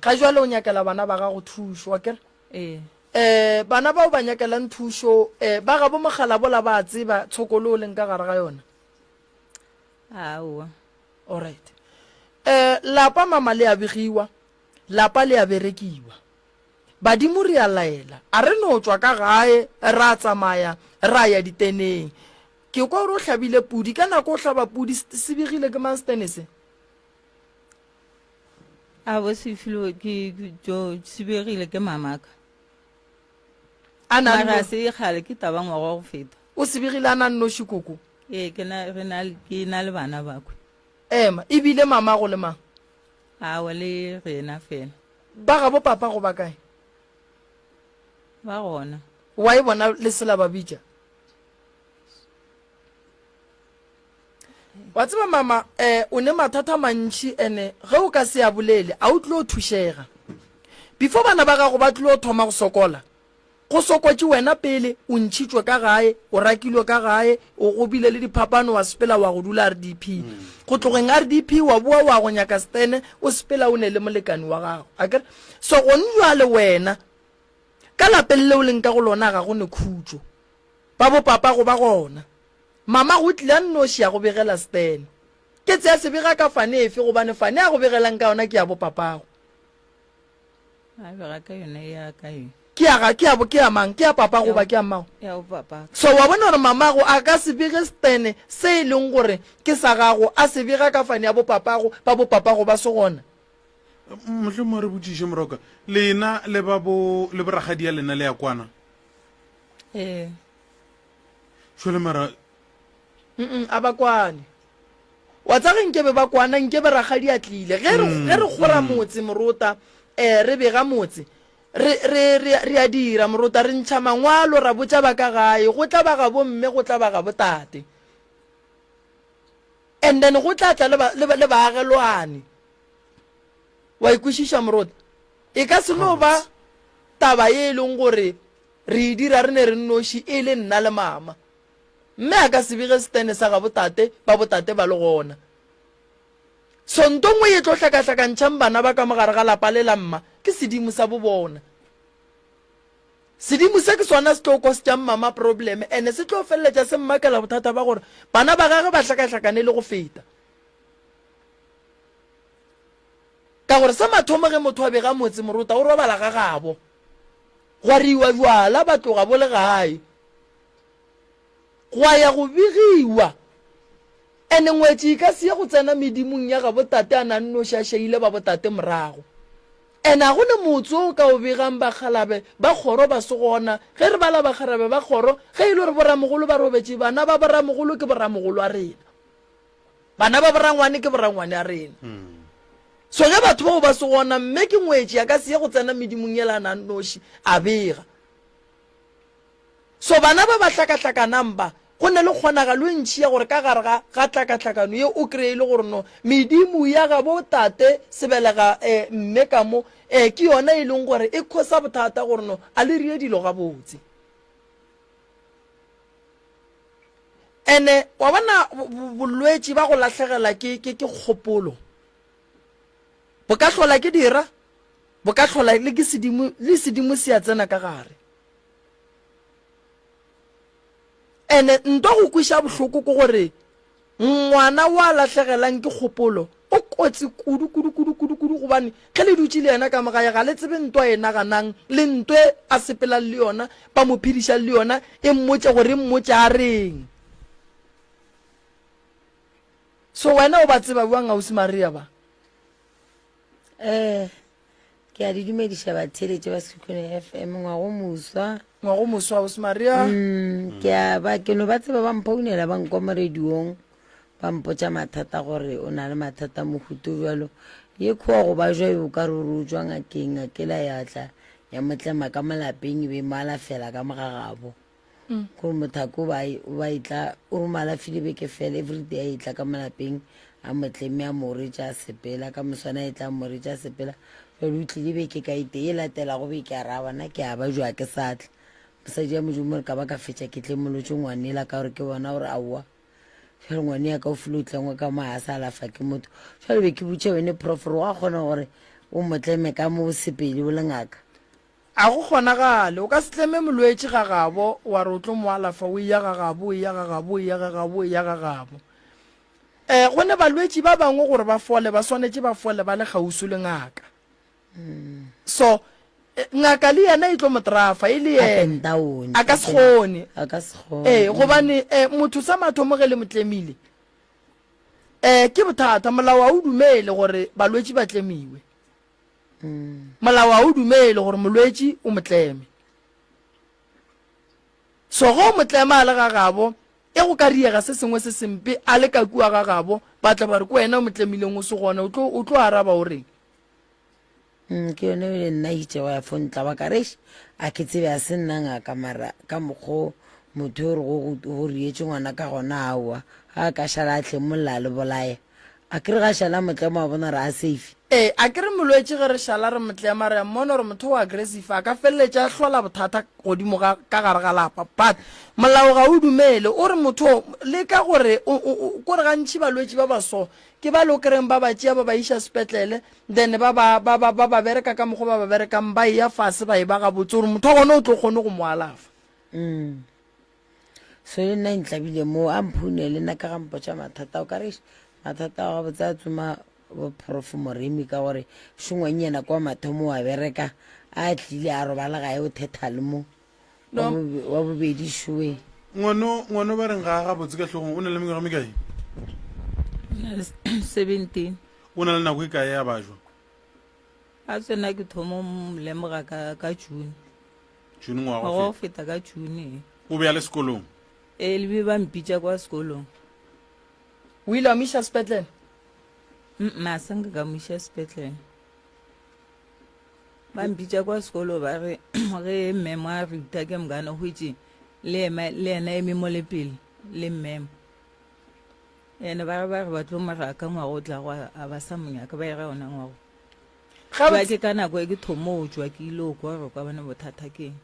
[SPEAKER 4] Ga jwale o nyakela bana ba gago thušo, wa kere?
[SPEAKER 5] Ee.
[SPEAKER 4] Eh, bana bao ba nyakelang thušo, eh, ba gabo mogala bola ba a tseba tshokolo o leng ka gare ga yona?
[SPEAKER 5] Aowa.
[SPEAKER 4] Alright. Eh, lapa mama le a begiwa, lapa le a berekiwa. Badimo re a laela, a re no tšwa ka gae ra tsamaya ra ya diteneng. Ke kwa gore o hlabile pudi, ka nako o hlaba pudi, se begile ke mang setene se?
[SPEAKER 5] A bo se filwe ke jo se begile ke mamaka.
[SPEAKER 4] A na
[SPEAKER 5] Mara se kgale ke taba ngwaga wa go feta.
[SPEAKER 4] O se begile a na nnoši koko?
[SPEAKER 5] Ee, ke na re na ke na le bana bakwe.
[SPEAKER 4] Ema, e bile mamago le mang?
[SPEAKER 5] Awa le rena fela.
[SPEAKER 4] Ba gabo papa go ba kae?
[SPEAKER 5] Ba gona.
[SPEAKER 4] Wa e bona le sela ba bitša? Wa tseba mama, eh, o ne mathata a mantši ene ge o ka se a bolele a o tlo thušega. Before bana ba gago ba tlo thoma go sokola, go sokotše wena pele, o ntšhitšwe ka gae, o rakilwe ka gae, o go bile le diphapano wa sepela wa go dula RDP. Go tlogeng RDP wa boa wa go nyaka stene, o sepela o ne le molekani wa gago. Akere? So gone jwale wena ka lapeng leo leng ka go lona ga go ne khutšo. Ba bo papago ba gona. Mama go tlile a nnoši a go begela Stan. Ke tsea se bega ka fane efe gobane fane a go begelang ka yona ke ya bo papago.
[SPEAKER 5] A bega ka yona ya ka ye.
[SPEAKER 4] Ke ya ga ke ya bo ke ya mang? Ke ya papa goba ke ya mmago?
[SPEAKER 5] Ya bo papa.
[SPEAKER 4] So wa bona gore mamago a ka se bege Stan se e leng gore ke sa gago a se bega ka fane ya bo papago ba bo papago ba se gona.
[SPEAKER 3] Mohlomongwe re botšiše Moroka, lena le ba bo le boragadi ya lena le ya kwana?
[SPEAKER 5] Ee.
[SPEAKER 3] Jwale mara
[SPEAKER 4] Mm a ba kwane. Wa tsa ge nkebe ba kwana nkebe rakgadi a tlile. Ge re ge re kgora motse morota eh re bega motse re re re re a dira morota re ntšha mangwalo ra botša ba ka gae go tla ba gabo mme go tla ba gabo tate. And then go tla tla le ba le le baagelwane. Wa ikwešiša morota? E ka se no ba taba ye e leng gore Re e dira re ne re nnoši, e le nna le mama. Mme a ka se bege setene sa gabo tate, ba botate ba le gona. So nto nngwe ye tlo hlakahlakantšhang bana ba ka mo gare ga lapa le la mma, ke sedimo sa bo bona. Sedimo se ke sona se tlo kostšang mama problem, ene se tlo feleletša se mmakela bothata ba gore bana ba gage ba hlakahlakane le go feta. Ka gore sa mathomo ge motho a bega motse morota o robala ga gabo. Gwa riwa bjala ba tloga bo le gae. Gwa ya go begiwa. Ene ngwetši e ka se ye go tsena medimong ya gabo tate a na nnoši a šaile ba botate morago. Ene a go ne motse o ka o begang bakgalabe ba kgoro ba se gona. Ge re bala bakgarabe ba kgoro, ge e le gore boramogolo ba robetše, bana ba boramogolo ke boramogolo a rena. Bana ba borangwane ke borangwane a rena. So ge batho bao ba se gona, mme ke ngwetši a ka se ye go tsena medimong yela a na nnoši a bega. So bana ba ba hlakahlakanang ba, go na le kgonagalo e ntši ya gore ka gare ga, ga tlakatlakano ye o kreye e le gore no medimo ya gabo tate sebelega eh, mme ka mo eh, ke yona e leng gore e khosa bothata gore no a le rie dilo gabotse. Ene wa bona bolwetši ba go lahlegela ke, ke, ke kgopolo bo ka hlola ke dira, bo ka hlola le ke sedimo, le sedimo se a tsena ka gare. Ene nto go kweša bohloko ke gore ngwana wa lahlegelang ke kgopolo o kotsi kudu kudu kudu kudu kudu gobane ge le dutše le yena ka mo gae ga le tsebe nto a e naganang le nto e a sepelang le yona ba mo phedišang le yona e mmotše gore e mmotše a reng. So wena o ba tseba bjang ausi Maria ba?
[SPEAKER 6] Eh, Ke a di dumediša batheeletši ba Sekhukhune FM ngwago moswa.
[SPEAKER 4] Ngwago moswa Ausi Maria.
[SPEAKER 6] Mm, ke a ba ke no ba tseba ba mphounela ba nkwa mo radiong ba mpotša mathata gore o na le mathata mohuto bjalo ye kgowa go ba jwa o ka re o tswa ngakeng ngakela ya tla ya mo tlema ka mo lapeng e be mo alafela ka mo ga gabo. Gore mothako o ba o ba etla o re mo alafile beke fela everyday a etla ka mo lapeng a mo tleme a mo retša a sepela ka moswana a etla a mo retša a sepela jale o tlile beke ka ete e latelago beke a ra bona ke a ba jwa ke sa tla mosadi ya modimo re ka ba ka fetša ke tlemolotše ngwanela ka gore ke bona gore aowa jale ngwane ya ka o file o tlengwe ka mo a sa alafa ke motho jale be ke botša wene prof gore wa kgona gore o mo tleme ka mo o sepele o le ngaka
[SPEAKER 4] A go kgonagale. O ka se tleme molwetši ga gabo wa re o tlo mo alafa o eya ga gabo, o eya ga gabo, o eya ga gabo, o eya ga gabo. Um go ne balwetši ba bangwe gore ba fole ba swanetše ba fole ba le kgauswi le ngaka. So ngaka le yena e tlo mo trafa e le yena. A ka se kgone.
[SPEAKER 6] A ka se kgone.
[SPEAKER 4] Ee, gobane um motho sa mathomo ge le mo tlemile um ke bothata. Molao ga o dumele gore balwetši ba tlemiwe. Molao ga o dumele gore molwetši o mo tleme. So ge o mo tlema a le ga gabo, e go ka riega se sengwe se sempe a le ka kua ga gabo, ba tla ba re ke wena o mo tlemileng o se gona, o tlo, o tlo araba o reng?
[SPEAKER 6] Mm, ke yone ebile nna itšego ya fontla ba ka re a ke tsebe a se nna ngaka mara ka mokgo motho o re go go rietše ngwana ka gona aowa ga a ka šala a tlemolla a le bolaya A ke re ga šala motlemo a bona re a safe.
[SPEAKER 4] Ee, a ke re molwetši ge re šala re motlema re a mmona gore motho o aggressive a ka feleletša a hlola bothata godimo ga ka gare ga lapa but molao ga o dumele o re motho o leka gore o o o kore gantši balwetši ba ba so ke ba le o kry-eng ba ba tšea ba ba iša sepetlele then ba ba ba ba ba ba bereka ka mokgwa ba ba berekang ba eya fase ba e ba gabotse gore motho wa gona o tlo kgone go mo alafa.
[SPEAKER 6] Mm. So le nna e ntlabile moo a mphune le nna ka ga mpotša mathata o ka re mathata a gabotse a tsoma bo prof Moremi ka gore šongwannyana kwa mathomo wa bereka a tlile a robala gae o thetha le mo
[SPEAKER 4] No.
[SPEAKER 6] wa bobedi šoe
[SPEAKER 3] Ngwano, ngwano ba reng ga a gabotse ka hlogong, o na le mengwaga mekae?
[SPEAKER 5] O na le 17.
[SPEAKER 3] O na le nako e kae ya bajwa?
[SPEAKER 5] A tsena ke thomo mo lemoga ka, ka June.
[SPEAKER 3] June ngwaga
[SPEAKER 5] Ngwaga
[SPEAKER 3] o
[SPEAKER 5] o feta ka June.
[SPEAKER 3] O be a le sekolong?
[SPEAKER 5] Ee, le be ba mpitša kwa sekolong.
[SPEAKER 4] O ile wa mo iša sepetlele?
[SPEAKER 5] Mm, a se nka ka mo iša sepetlele. Ba mpitša kwa sekolo ba re ge mmemo a ruta ke mokana hwetše le ema le yena eme mo le pele le mmemo. Ene ba re ba re ba tlo mo raka ngwaga o tlago a ba sa mo nyaka ba e ra ona ngwago.
[SPEAKER 4] Gabotse.
[SPEAKER 5] Jwa ke ka nako e ke thomo o tšwa ke ile o kwa gore kwa bone bothata ke eng.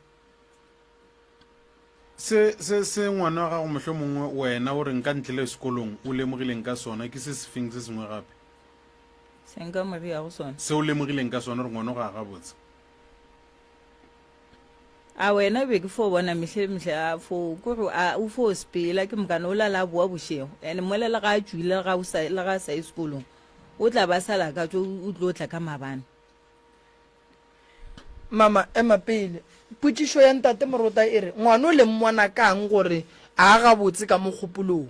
[SPEAKER 3] Se, se, se ngwana wa gago mohlomongwe wena o reng ka ntle le sekolong o lemogileng ka sona ke se sefeng se sengwe gape?
[SPEAKER 5] Se nka mo riago sona.
[SPEAKER 3] Se o lemogileng ka sona gore ngwana o ga a gabotse.
[SPEAKER 5] A wena be ke fo bona mehle le mehle a fo kore a o fo sepela ke mokana o lala a boa bošego and mola le ga a tšwile le ga o sa le ga a sa ye sekolong o tla ba sala ka tšo o tlo tla ka mabane.
[SPEAKER 4] Mama ema pele. Potšišo ya ntate Morota e re, Ngwano le mmona kang gore a gabotse ka mo kgopolong?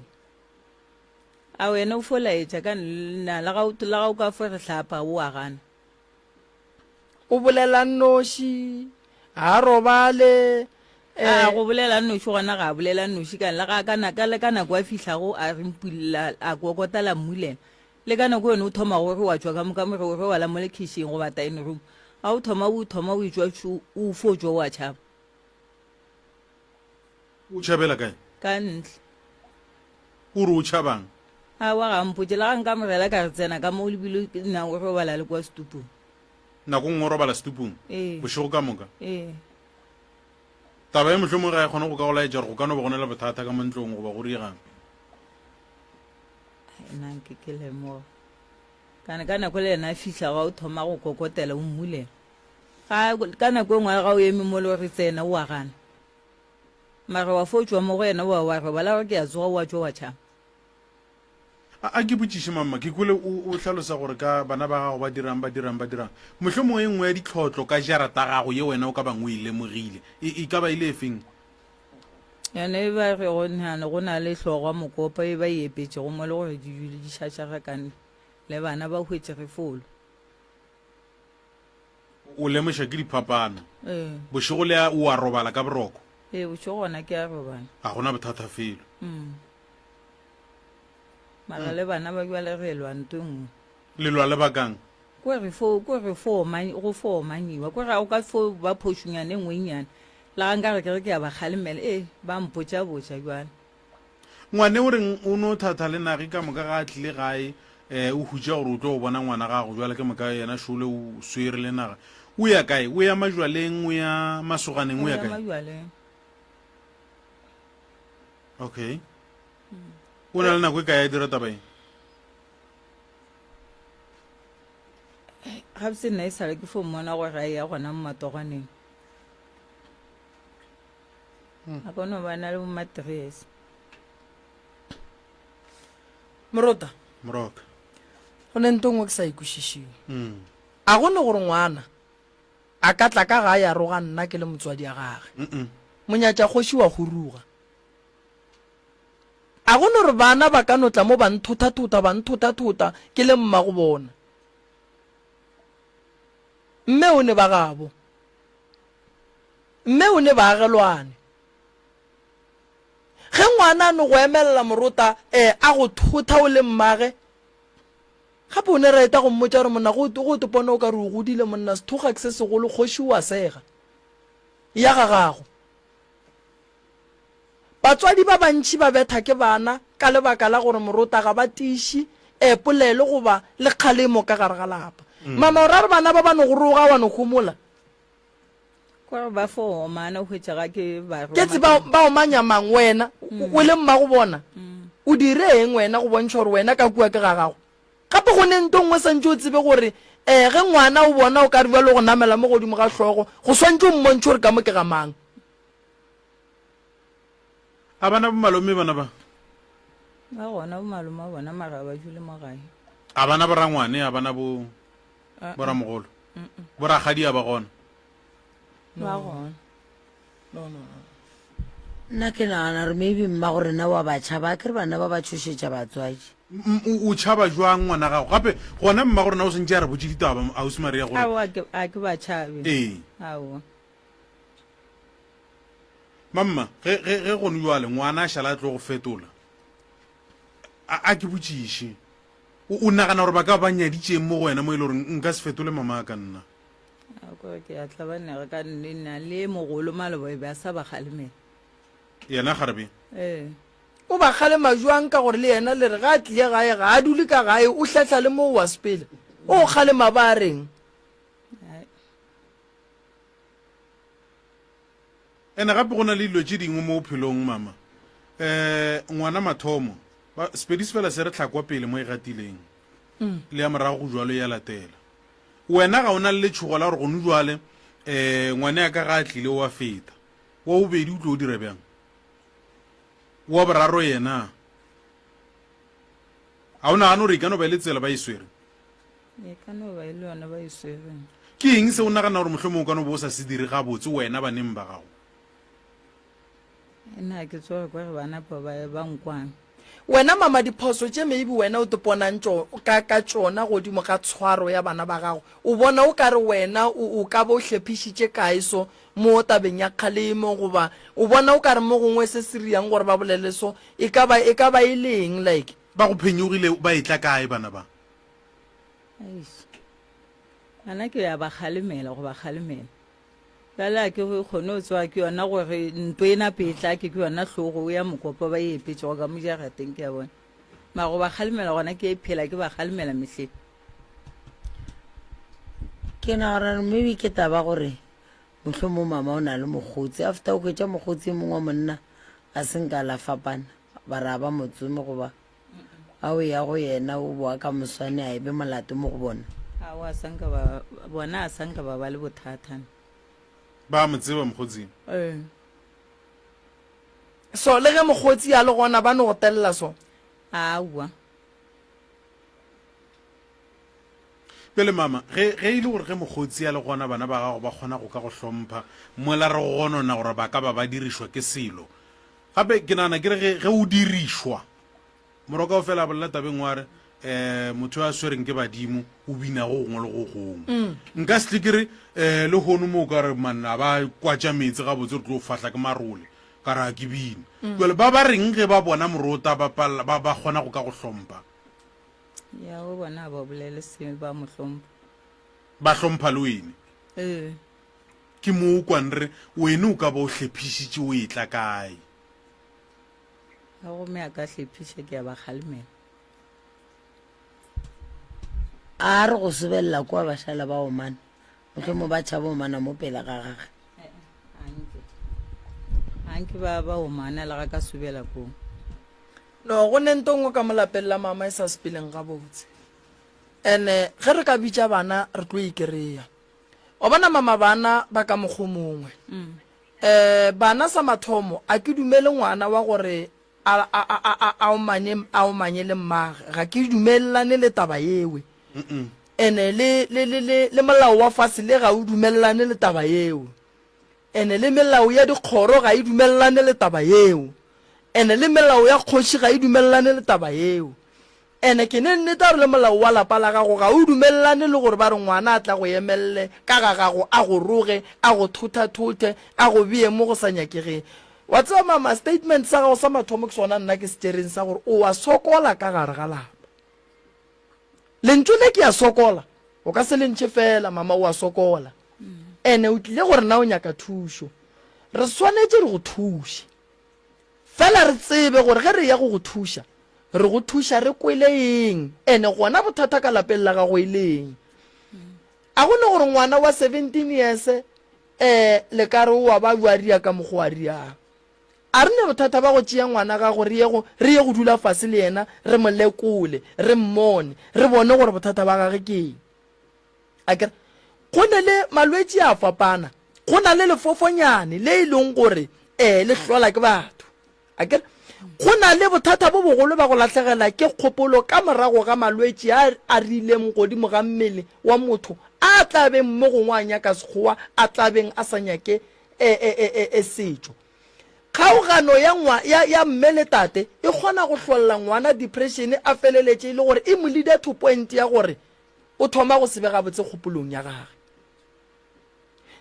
[SPEAKER 5] A wena o fo laetša ka nna le ga o le ga o ka fo re hlapa o a gana.
[SPEAKER 4] O bolela nnoši, ga a robale.
[SPEAKER 5] A go bolela nnoši gona ga a bolela nnoši ka le ga ka naka le ka nako a fihlago a re mpulela a kokota la mmulela le ka nako yone o thoma gore wa tšwa ka mo ka more o robala mo lekhishing goba dining room ga o thoma o thoma o etšwa o fo tšwa o a tšhaba.
[SPEAKER 3] O tšhabela kae?
[SPEAKER 5] Ka ntle.
[SPEAKER 3] O re o tšhabang?
[SPEAKER 5] Aowa ga a mpotše. Le ga nka mo rela ka re tsena ka mo lebile nna o robala le kwa setupung.
[SPEAKER 3] Nako nngwe o robala setupung?
[SPEAKER 5] Ee.
[SPEAKER 3] Bošego ka moka?
[SPEAKER 5] Ee.
[SPEAKER 3] Taba ye mohlomongwe ga e kgone go ka go laetša gore go ka no ba go na le bothata ka mo ntlong goba go riegang.
[SPEAKER 5] Ai, nna nke ke lemoga. Kana ka nako le yena a fihla ga o thoma go kokotela o mmulela. Ga ka nako e nngwe ga o eme mo le gore tsena o a gana. Mara wa fo tšwa mo go yena wa wa robala gore ke a tsoga wa tšwa wa tšhaba.
[SPEAKER 3] A, a ke botšiše mamma, ke kwele o, o hlalosa gore ka bana ba gago ba dirang, ba dirang, ba dirang. Mohlomongwe e nngwe ya ditlhotlo ka jarata gago ye wena o ka bang o e lemogile, e, e ka ba e le efeng?
[SPEAKER 5] Yona e ba rego nhane go na le hlogwa mokopa e ba e epetšego mo le gore di dule di šašarakane le bana ba hwetše re folo.
[SPEAKER 3] O lemoša ke diphapano.
[SPEAKER 5] Ee.
[SPEAKER 3] Bošego le a, o a robala ka boroko?
[SPEAKER 5] Ee, bošego gona ke a robala.
[SPEAKER 3] Ga gona bothata felo.
[SPEAKER 5] Mm. Mara le bana ba bjale re lwa nto e nngwe.
[SPEAKER 3] Le lwa le bakang?
[SPEAKER 5] Ko re fo, ko re fo omany, go fo omanyiwa. Ko re ga o ka fo ba phošonyana e nngwe e nnyane. Le ga nka re ke re ke a ba kgalemela, ee, ba mpotša-botša bjale.
[SPEAKER 3] Ngwane o reng o no thatha le nage ka moka ga a tlile gae um o hutša gore o tlo go bona ngwana gago jwale ke moka yena šole o swere le naga o ya kae o ya majwaleng o ya masoganeng o ya kae
[SPEAKER 5] majwaleng
[SPEAKER 3] okay o na le nako e kae ya dira taba e
[SPEAKER 5] gabotse nna e sale ke fo mmona gore a ya gona mo matogwaneng A ka no ba na le bomatrese.
[SPEAKER 4] Morota.
[SPEAKER 3] Moroka.
[SPEAKER 4] Go ne nto nngwe ke sa e kwešišeng.
[SPEAKER 3] Mm.
[SPEAKER 4] A go ne gore ngwana a ka tla ka gae a roga nna ke le motswadi a gage.
[SPEAKER 3] Mm -mm.
[SPEAKER 4] Monyatša kgoši wa huruga. A go ne gore bana ba ka no tla mo ba nthothathota ba nthothathota ke le mmago bona. Mme o ne ba gabo. Mme o ne baagelwane. Ge ngwana a no go emelela morota e a go thotha o le mmage, gape o ne reta go mmotša gore monna go go topona o ka re o godile monna sethoga ke se segolo kgoši o a sega. Ya ga gago. Batswadi ba bantši ba betha ke bana ka lebaka la gore morota ga ba tiiše e polelo goba le kgalemo ka gare ga lapa. Mama o ra re bana ba ba no go roga wa no homola?
[SPEAKER 5] Kore ba fo omana o hwetša ga ke ba
[SPEAKER 4] Ke tseba ba omanya mang wena o le mmago bona o dire eng wena go bontšha gore wena ka kua ke ga gago gape go ne nto nngwe santše o tsebe gore um ge ngwana o bona o ka re bjalo go namela mo godimo ga hlogo go swantše o mmontšhe gore ka mo ke ga mang.
[SPEAKER 3] A bana bo malome bana ba?
[SPEAKER 5] Ba gona bo malome a bona mara ba dule mo gae.
[SPEAKER 3] A bana bo rangwane a bana bo boramogolo borakgadi a ba gona
[SPEAKER 5] ba gona
[SPEAKER 4] no no no
[SPEAKER 6] nna ke nagana gore maybe mma go rena wa ba tšhaba a ke re bana ba ba tšhošetša batswadi
[SPEAKER 3] o tšhaba jwang ngwana gago gape gona mma go rena o sentse a re botse ditaba ausi maria gore
[SPEAKER 5] aowa a ke ba tšhabe
[SPEAKER 3] ee
[SPEAKER 5] aowa
[SPEAKER 3] mamma ge ge ge gone jwale ngwana a šala a tlo go fetola a ke botšiše O, o nagana gore ba ka ba nyaditšeng mo go wena mo e le gore nka se fetole mama ka nna?
[SPEAKER 5] A kore ke a tlabanega ka nna le mogolo maloba e be a sa ba kgalemela.
[SPEAKER 3] Yena kgarebe?
[SPEAKER 5] Ee.
[SPEAKER 4] O ba kgalema jwang ka gore le yena le re ga a tlile gae ga a dule ka gae o hlehla le mo wa sepela. O kgalema ba reng?
[SPEAKER 3] Ene gape go na le dilo tše dingwe mo bophelong mama. Um ngwana mathomo, ba, Sepedi se fela se re hlakwa pele mo e gatileng, le ya morago go jwalo ya latela. Wena ga o na le letšhogo la gore gone jwale um ngwane ya ka ga a tlile o a feta. Wa bobedi o tlo o dira bjang? Wa boraro yena? A o nagane gore e ka no ba e le tsela ba e swere?
[SPEAKER 5] E ka no ba e le yona ba e swereng.
[SPEAKER 3] Ke eng se o nagana gore mohlomongwe o ka no ba o sa se dire gabotse wena baneng ba gago?
[SPEAKER 5] Nna ke tsoge kwa re bana pa ba ba nkwang.
[SPEAKER 4] Wena mama diphoso tše maybe wena o teponang tšo ka ka tšona godimo ga tshwaro ya bana ba gago o bona o ka re wena o o ka ba o hlephišitše kae so mo tabeng ya kgalemo goba o bona o ka re mo gongwe se se riang gore ba bolele so e ka ba e ka ba e le eng like
[SPEAKER 3] Ba go phenyogile ba etla kae bana ba?
[SPEAKER 5] Eish. Bana ke ya ba kgalemela go ba kgalemela. Bjale a ke kgone go tsoga ke yona gore nto e nape e tla ke ke yona hlogo ya mokopa ba e epetšego ka mo jarateng ke a bona. Mara go ba kgalemela gona ke e phela ke ba kgalemela mehleng.
[SPEAKER 6] Ke nagana maybe ke taba gore mohlomong mama o na le mokgotsi after o hwetša mokgotsi e mongwe wa monna a se nka la fapana ba ra ba motsome goba a o ya go yena o boa ka moswane a e be molato mo go bona.
[SPEAKER 5] Aowa a sanka ba bona a sanka ba ba le bothata.
[SPEAKER 3] Ba mo tseba mokgotsi.
[SPEAKER 5] Ee.
[SPEAKER 4] So le ge mokgotsi a le gona ba no go telela so?
[SPEAKER 5] Aowa.
[SPEAKER 3] Bjale mama, ge, ge e le gore ge mokgotsi a le gona bana ba gago ba kgona go ka go hlompha, mola re gonona gore ba ka ba ba dirišwa ke selo. Gape ke nagana ke re ge, ge o dirišwa, Moroka o fela a bolela tabeng wa re, um motho yo a swereng ke badimo o bina go gongwe le go gongwe. Nka se tle ke re, um lehono mo o ka re man a ba kwatša meetse gabotse re tlo fahla ke marole, ka re a ke bine. Jwale ba ba reng ge ba bona morota ba palela, ba, ba kgona go ka go hlompha?
[SPEAKER 5] Ya o bona ba bolele se ba mo hlompha.
[SPEAKER 3] Ba hlompha le wene.
[SPEAKER 5] Ee.
[SPEAKER 3] Ke mo o kwang re wene o ka ba o hlephišitše o etla kae.
[SPEAKER 5] Ga gomme a ka hlephiša ke a ba kgalemela.
[SPEAKER 6] A re go sobelela kua ba šala ba omana, mohlomong ba tšhaba omana mo pele ga gage.
[SPEAKER 5] Anke anke ba ba omana le ga ka sobela koo.
[SPEAKER 4] No, go ne nto nngwe ka mo lapeng la mama e sa sepeleng gabotse. Ene ge re ka bitša bana re tlo e kry-a. Wa bona mama bana ba ka mokgo mongwe. Um bana sa mathomo a ke dumele ngwana wa gore a, a, a, a, a, a omanye, a omanye le mmage. Ga ke dumelelane le taba yewe. Ene le, le, le, le, le molao wa fase le ga o dumelelane le taba yeo. Ene le melao ya dikgoro ga e dumelelane le taba yeo. Ene le melao ya kgoši ga e dumelelane le taba yeo. Ene ke ne nnete gore le molao wa lapa la gago ga o dumelelane le gore ba re ngwana a tla go emelele ka ga gago a go roge, a go thothathothe, a go bee mo go sa nyakegeng. Wa tseba mama, statement sa gago sa mathomo ke sona nna ke se tšereng sa gore o a sokola ka gare ga lapa. Lentšu le ke a sokola, o ka se le ntšhe fela, mama o a sokola. Ene o tlile gore na o nyaka thušo. Re swanetše re go thuše. Fela re tsebe gore ge re eya go go thuša, re go thuša re kwele eng, ene gona bothata ka lapeng la gago e le eng. A go ne gore ngwana wa 17 years um le ka re o a ba a ria ka mokgwa a riang. A re ne bothata ba go tšea ngwana gago re ye go re ye go dula fase le yena re mo lekole, re mmone, re bone gore bothata ba gage ke eng. Akere go ne le malwetši a fapana, go na le lefofonyane le e leng gore um le hlola ke batho. Akere go na le bothata bo bogolo ba go lahlegela ke kgopolo ka morago ga malwetši a a rileng godimo ga mmele wa motho a tla beng mo gongwe a nyaka sekgowa a tla beng a sa nyake e, e, e, e, e setšo. Kgaogano ya, ngwa, ya, ya mme le tate e kgona go hlolla ngwana depression a feleletše e le gore e mo leader to point ya gore o thoma go se be gabotse kgopolong ya gage.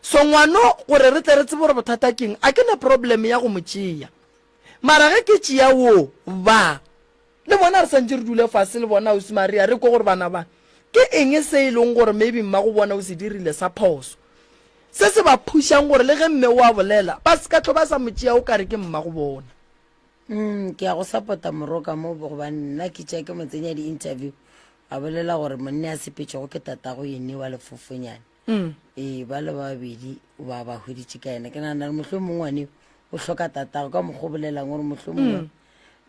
[SPEAKER 4] So ngwano gore re tle re tsebe gore bothata keng, a ke na problem ya go mo tšea. Mara ge ke tšea wo ba le bona re santše re dule fase le bona ausi Maria re kwe gore bana ba ke eng se e leng gore maybe mmago bona o se dirile sa phoso. Se se ba phušang gore le ge mme o a bolela ba se ka tlo ba sa mo tšea o kare ke mmago bona.
[SPEAKER 6] Mm, ke ya go support-a Moroka mo gobane nna ke tša ke mo tsenya di-interview a bolela gore monna a sepetšego ke tatago yene wa lefofonyane mm. ee ba le babedi ba ba hweditše ka yena ke nagana gore mohlho mongwe wane o hloka tatago ka mokgwa o bolelang gore mohlho mongwe mm.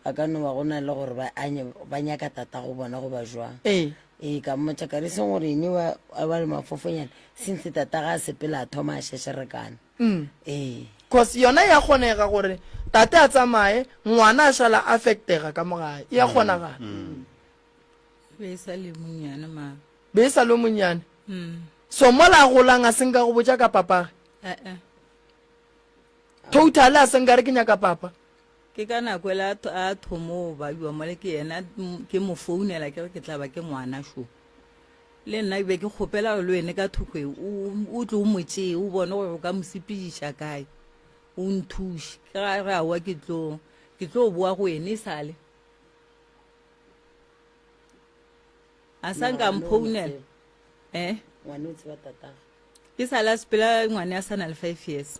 [SPEAKER 6] a ka no ba go na le gore ba nyaka tatago bona go ba jwang
[SPEAKER 4] ee
[SPEAKER 6] ee ka mmotša ka re seng gore ene wa le mafofonyane since tataga a sepela a thoma a šešerekana
[SPEAKER 4] mm.
[SPEAKER 6] ee
[SPEAKER 4] cause yona ya kgonega gore tate a tsamaye ngwana a šala affectega ka mogae e ya kgonagala
[SPEAKER 5] mm. Be e sa le monnyane mara.
[SPEAKER 4] Be e sa le monnyane.
[SPEAKER 5] Mm.
[SPEAKER 4] So mola a golang a se nka go botša ka papage.
[SPEAKER 5] Eh eh.
[SPEAKER 4] Totally a se nka re ke nyaka papa.
[SPEAKER 5] Ke ka nako ela a thomo ba bua mole ke yena ke mo founela ke re ke tla ba ke ngwana sho. Le nna be ke kgopela gore le wene ka thoko e o tle o mo tšee o bone gore o ka mo sepediša kae. O nthuše. Ke ga re aowa ke tlo ke tlo boa go ene e sale. A sa nka mphounela. Eh?
[SPEAKER 6] Ngwane o tseba tatago.
[SPEAKER 5] Ke sa la sepela ngwane a sa na le 5 years.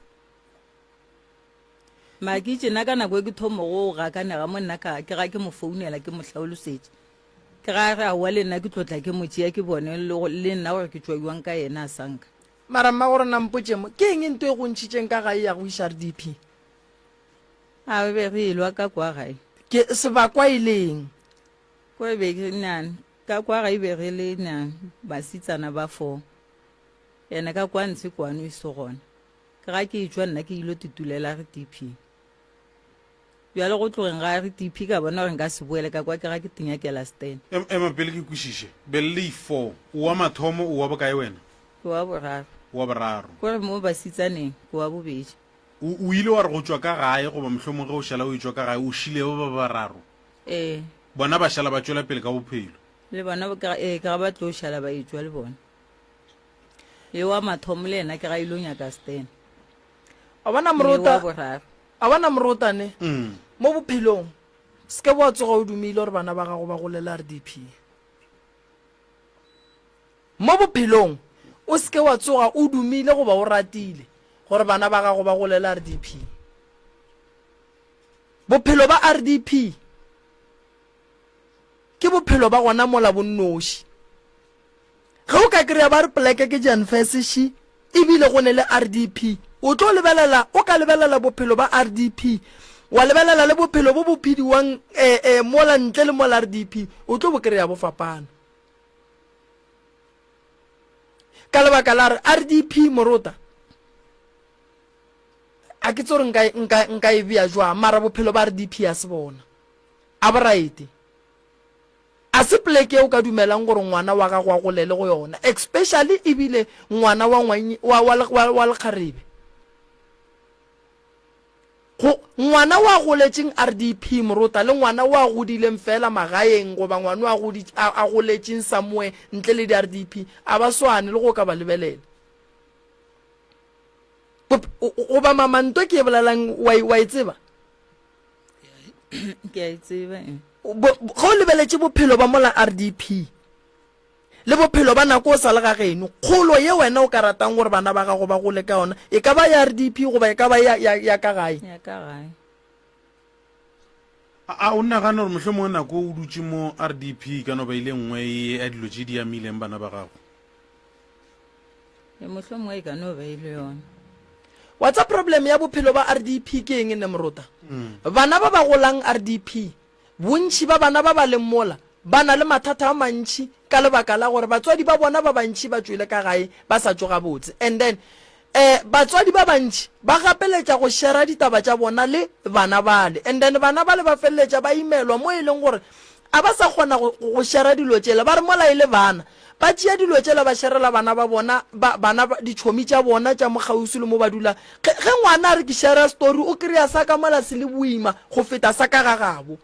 [SPEAKER 5] Mara ke itše nna ka nako e ke thomo go gakanega mo nna ka ke ga ke mo founela ke mo hlaolosetše. Ke ga re aowa le nna ke tlo tla ke mo tšea ke bone le le nna gore ke tšwa jwang ka yena a sa nka.
[SPEAKER 4] Mara mmago rena mpotše mo, ke eng nto e go ntšhitšeng ka gae ya go iša RDP?
[SPEAKER 5] A re be re elwa ka kwa gae.
[SPEAKER 4] Ke sebakwa e le eng?
[SPEAKER 5] Ko e be ke nang ka kwa gae be re le nang basitsana ba four. Ene ka kwa ntshe kwano e se gona. Ke ga ke etšwa nna ke ilo titulela RDP. Bjale go tlogeng ga RDP ka bona gore nka se boele ka kwa ke ga ke tinyakela stand.
[SPEAKER 3] Em, ema pele ke kwešiše. Belle four. O wa mathomo, o wa bokae wena?
[SPEAKER 5] Ke wa boraro.
[SPEAKER 3] O wa boraro.
[SPEAKER 5] Ko re mo basitsaneng ke wa bobedi.
[SPEAKER 3] O, o ile wa re go tšwa ka gae goba mohlomong ge o šala o etšwa ka gae o šile ba ba bararo?
[SPEAKER 5] Ee.
[SPEAKER 3] Bona ba šala ba tšwela pele ka bophelo?
[SPEAKER 5] Le bona ke ga, ee, ke ga ba tlo šala ba etšwa le bona. Yo wa mathomo le yena ke ga ilo nyaka Stan.
[SPEAKER 4] A bona morota, a bona morota ne. Mm. Mo bophelong se ke wa tsoga o dumile gore bana ba gago ba golela RDP. Mo bophelong o se ke wa tsoga o dumile goba o ratile gore bana ba gago ba golela RDP. Bophelo ba RDP ke bophelo ba gona mola bonnoši. Ge o ka kry-a ba re poleke ke Jan Fese-she ebile go ne le RDP, o tlo lebelela, o ka lebelela bophelo ba RDP, wa lebelela le bophelo bo bo phediwang eh, eh, mola ntle le mola RDP, o tlo bo kry-a bo fapana. Ka lebaka la re RDP morota, a ke tsore nka, nka, nka e bea jwang, mara bophelo ba RDP a se bona. A bo right. A se poleke ye o ka dumelang gore ngwana wa gago a golele go yona, especially ebile ngwana wa wa, wa, wa, wa lekgarebe. Go, ngwana wa goletšeng RDP morota le ngwana wa godileng fela magaeng goba ngwana wa godi, a, a goletšeng somewhere ntle le di-RDP a ba swane le go ka ba lebelela. Goba mama nto ke e bolelang wa, wa e tseba?
[SPEAKER 5] Ke a e tseba. Eh.
[SPEAKER 4] Ge o lebeletše bophelo ba mola RDP le bophelo ba nako o sa le ga geno, kgolo ye wena o ka ratang gore bana ba gago ba gole ka yona e ka ba ya RDP goba e ka ba ya, ya, ya ka gae?
[SPEAKER 5] Ya ka gae.
[SPEAKER 3] A o nagana gore mohlomongwe nako o dutše mo RDP e ka no ba ile nngwe ya dilo tše di amileng bana ba gago?
[SPEAKER 5] E mohlomongwe e ka no ba e le yona.
[SPEAKER 4] Wa tsa problem ya bophelo ba RDP ke eng Nemrota? Bana ba ba golang RDP, bontši ba bana ba ba leng mola ba na le mathata a mantši ka lebaka la gore batswadi ba bona ba bantši ba tšwele ka gae ba sa tšo gabotse and then eh batswadi ba bantši ba gapeletša go shera ditaba tša bona le bana bale and then bana bale ba feleletša ba imelwa mo e leng gore a ba sa kgona go, go shera dilo tšela ba re mola e le bana Ba tšea dilo tšela ba šerela bana ba bona, ba, bana ba, ditšhomi tša bona tša mo kgauswi le mo ba dula. Ge, ge ngwana a re ke šera story, o kry-a sa ka mola se le boima go feta sa ka ga gabo.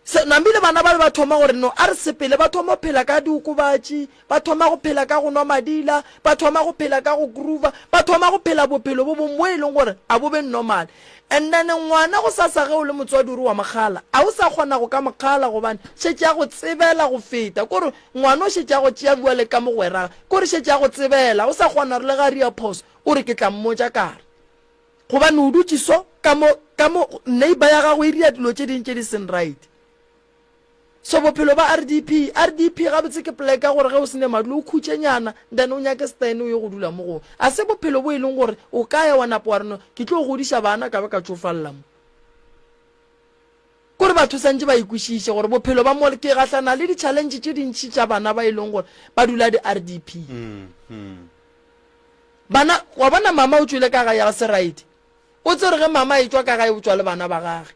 [SPEAKER 4] Se, namile bana bale ba thoma gore no, a re sepele, ba thoma go phela ka diokobatši, ba thoma go phela ka go nwa madila, ba thoma go phela ka go groova, ba thoma go phela bophelo bo bong bo e leng gore a bo be normal. And then ngwana gosasa ge o le motswadi o re wa mo kgala, a o sa kgona go ka mo kgala gobane šetše a go tsebela go feta. Kore ngwana o šetše a go tšea bjale ka mogwera, kore šetše a go tsebela, o sa kgona gore le ge a ria phoso o re ke tla mmotša kare. Gobane o dutše so ka mo, ka mo neighbor ya gago e ria dilo tše ding tše di seng right. So bophelo ba RDP, RDP gabotse ke plek ya gore ge o se ne madulo o khutše nyana then o nyake stand o ye go dula mo gongwe. A se bophelo bo e leng gore o ka ya wa napa wa re no ke tlo godiša bana ka ba ka tšofalla mo. Kore batho santše ba ikwešiše gore bophelo ba mo ke gahlana le di challenge tše dintši tša bana ba e leng gore ba dula di RDP. Bana wa bona mama o tšwele ka gae ga se right. O tsere ge mama a etšwa ka gae o tšwa le bana ba gage.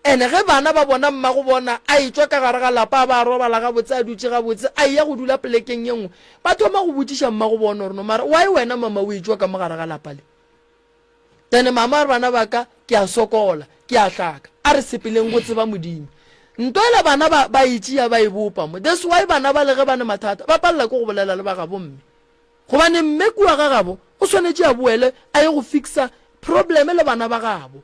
[SPEAKER 4] Ene ge bana ba bona mmago bona a etšwa ka gare ga lapa a ba a robala gabotse a dutše gabotse a eya go dula polekeng ye nngwe, ba thoma go botšiša mmago bona gore no mara why wena mama o etšwa ka mo gare ga lapa le? Then mama a re bana ba ka ke a sokola, ke a hlaka, a re sepeleng go tseba Modimo. Nto ela bana ba ba e tšea ba e bopa mo. That's why bana ba le ge ba ne mathata ba palela ke go bolela le ba gabo mme. Gobane mme kua ga gabo o swanetše a boele a ye go fixa problem le bana ba gabo.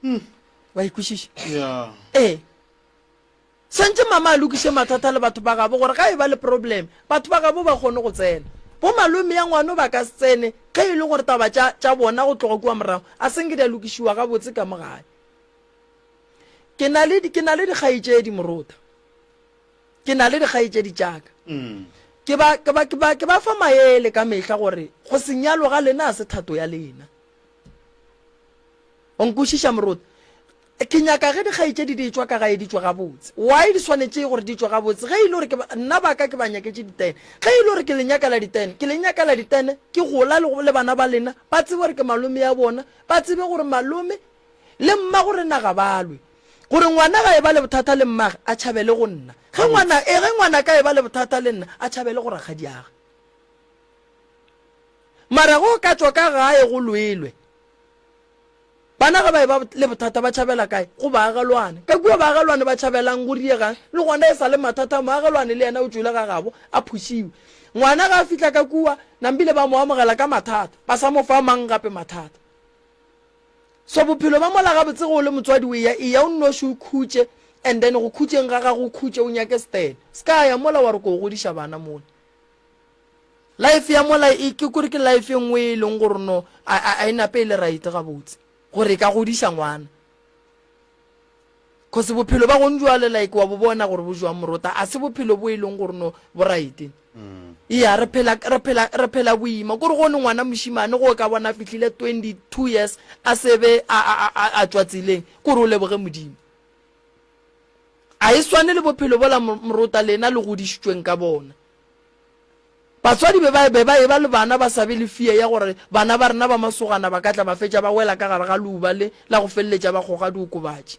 [SPEAKER 4] Hmm, wa ikwešiša?
[SPEAKER 3] Yeah.
[SPEAKER 4] Ee. Swantše mama a lokiše mathata le batho ba gabo gore ga e ba le problem batho ba gabo ba kgone go tsena. Bo malome ya ngwano ba ka se tsene ge e le gore taba tša tša bona go tloga kua morago a se nke di a lokišiwa gabotse ka mo gae. Ke na le ke na le dikgaetšedi morota. Ke na le dikgaetšedi tša ka. Ke ba ke ba ke ba ke ba fa maele ka mehla gore go se nyalwe ga lena a se thato ya lena. O nkwešiša moruti? Ke nyaka ge dikgaetšedi di etšwa ka gae di tšwe gabotse. Why di swanetše gore di tšwe gabotse? Ge e le gore ke ba, nna ba ka ke ba nyaketše ditene. Ge e le gore ke le nyakela ditene, ke le nyakela ditene, ke gola le, le bana ba lena, ba tsebe gore ke malome ya bona, ba tsebe gore malome le mmago rena ga ba lwe. Gore ngwana ga e ba le bothata le mmage, a tšhabele go nna. Ge ngwana, e, ge ngwana ka e ba le bothata le nna, a tšhabele go rakgadiage. Mara ge o ka tšwa ka gae go lwelwe, Bana ge ba eba le bothata ba tšhabela kae? Go baagelwane. Ka kua baagelwane ba tšhabelang go diegang? Le gona e sa le mathata, moagelwane le yena o tšwele ga gabo a phušiwe. Ngwana ge a fihla ka kua, nambile ba mo amogela ka mathata, ba sa mo fa mang gape mathata. So bophelo ba mola gabotse ge o le motswadi o eya, eya o nnoši o khutše and then go khutšeng ga gago o khutše o nyake stene. Se ka ya mola wa re ko godiša bana mola. Life ya mola e ke kore ke life e nngwe e leng gore no a, a, a e nape e le right gabotse gore e ka godiša ngwana. Cause bophelo ba gong jwale like wa bo bona gore bo jwang morota a se bophelo bo e leng gore no bo right. Iya re phela re phela re phela boima kore go ne ngwana mošimane go ka bona fihlile 22 years a sebe a a a a tšwa tseleng kore o leboge modimo. A e swane le bophelo bola morota lena le godišitšweng ka bona. Batswadi be ba be ba eba le bana ba sa be le fear ya gore bana ba rena ba masogana ba ka tla ba fetša ba wela ka gare ga leuba le la go feleletša ba kgoga diokobatši.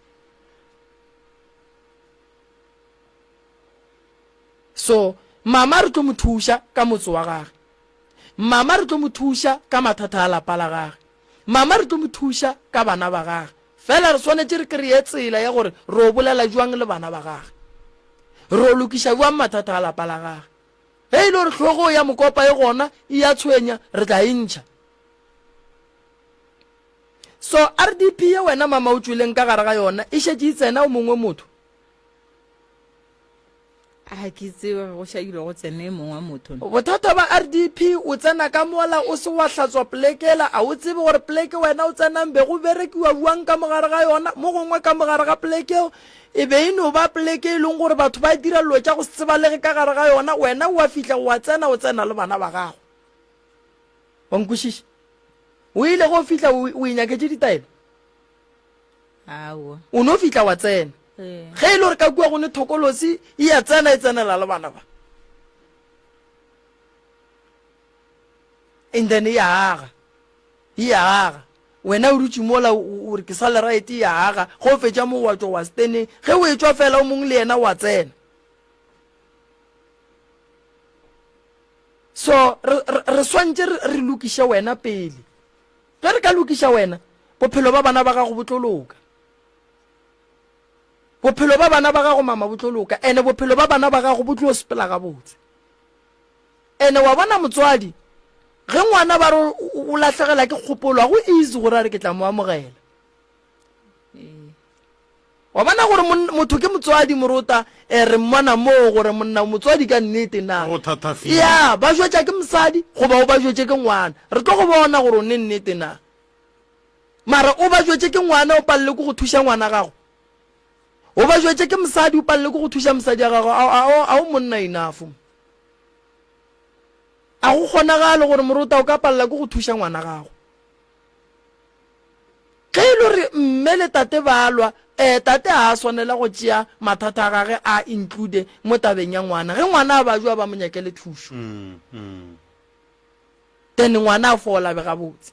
[SPEAKER 4] So mama re tlo mo thuša ka motse wa gage. Mama re tlo mo thuša ka mathata a lapa la gage. Mama re tlo mo thuša ka bana ba gage. Fela re swanetše re kreye tsela ya gore ro bolela bjang le bana ba gage. Ro lokiša bjang mathata a lapa la gage. Ge e le gore hlogo ya mokopa e gona e ya tshwenya, re tla e ntšha. So RDP ye wena mama o tšweleng ka gare ga yona e šetše e tsena o mongwe motho?
[SPEAKER 5] A ke tsebe go šakile go tsena e mongwe motho.
[SPEAKER 4] Bothata ba RDP o tsena ka mola o se wa hlatswa polekela a o tsebe gore poleke wena o tsenang be go berekiwa bjang ka mogare ga yona mo gongwe ka mogare ga polekeo E be e no ba poleke e leng gore batho ba dira dilo tša go se tsebalege ka gare ga yona, wena o a fihla o a tsena, o tsena le bana ba gago. Wa nkwešiša? O ile go fihla o, o inyaketše ditaelo?
[SPEAKER 5] Aowa.
[SPEAKER 4] O no fihla wa tsena.
[SPEAKER 5] Ee.
[SPEAKER 4] Ge e le gore ka kua go ne thokolosi, e a tsena e tsenela le bana ba. And then e a aga. E a aga. Wena o dutše mola o re ke sa le right e a aga. Ge o fetša mo wa tšwa wa steneng. Ge o etšwa fela o mongwe le yena wa tsena. So re, re, re swantše re, re lokiše wena pele. Ge re ka lokiša wena, bophelo ba bana ba gago bo tlo loka. Bophelo ba bana ba gago mama bo tlo loka. Ene bophelo ba bana ba gago bo tlo sepela gabotse. Ene wa bona motswadi ge ngwana ba re o lahlegela ke kgopolo ga go easy gore a re ke tla mo amogela. Wa bona gore motho ke motswadi morota eh, re mmona moo gore monna motswadi ka nnete na.
[SPEAKER 3] Go thathafile.
[SPEAKER 4] Ya ba jwetša ke mosadi goba o ba jwetše ke ngwana. Re tlo go bona gore o ne nnete na. Mara o ba jwetše ke ngwana o palele ke go thuša ngwana gago. O ba jwetše ke mosadi o palele ke go thuša mosadi ya gago a o monna enough. A go kgonagale gore morota o ka palela ke go thuša ngwana gago. Ge e le gore mme le tate ba lwa, eh, tate ga a swanela go tšea mathata a gage a include mo tabeng ya ngwana. Ge ngwana a bajwa ba mo nyakele thušo. Then ngwana a fola be gabotse.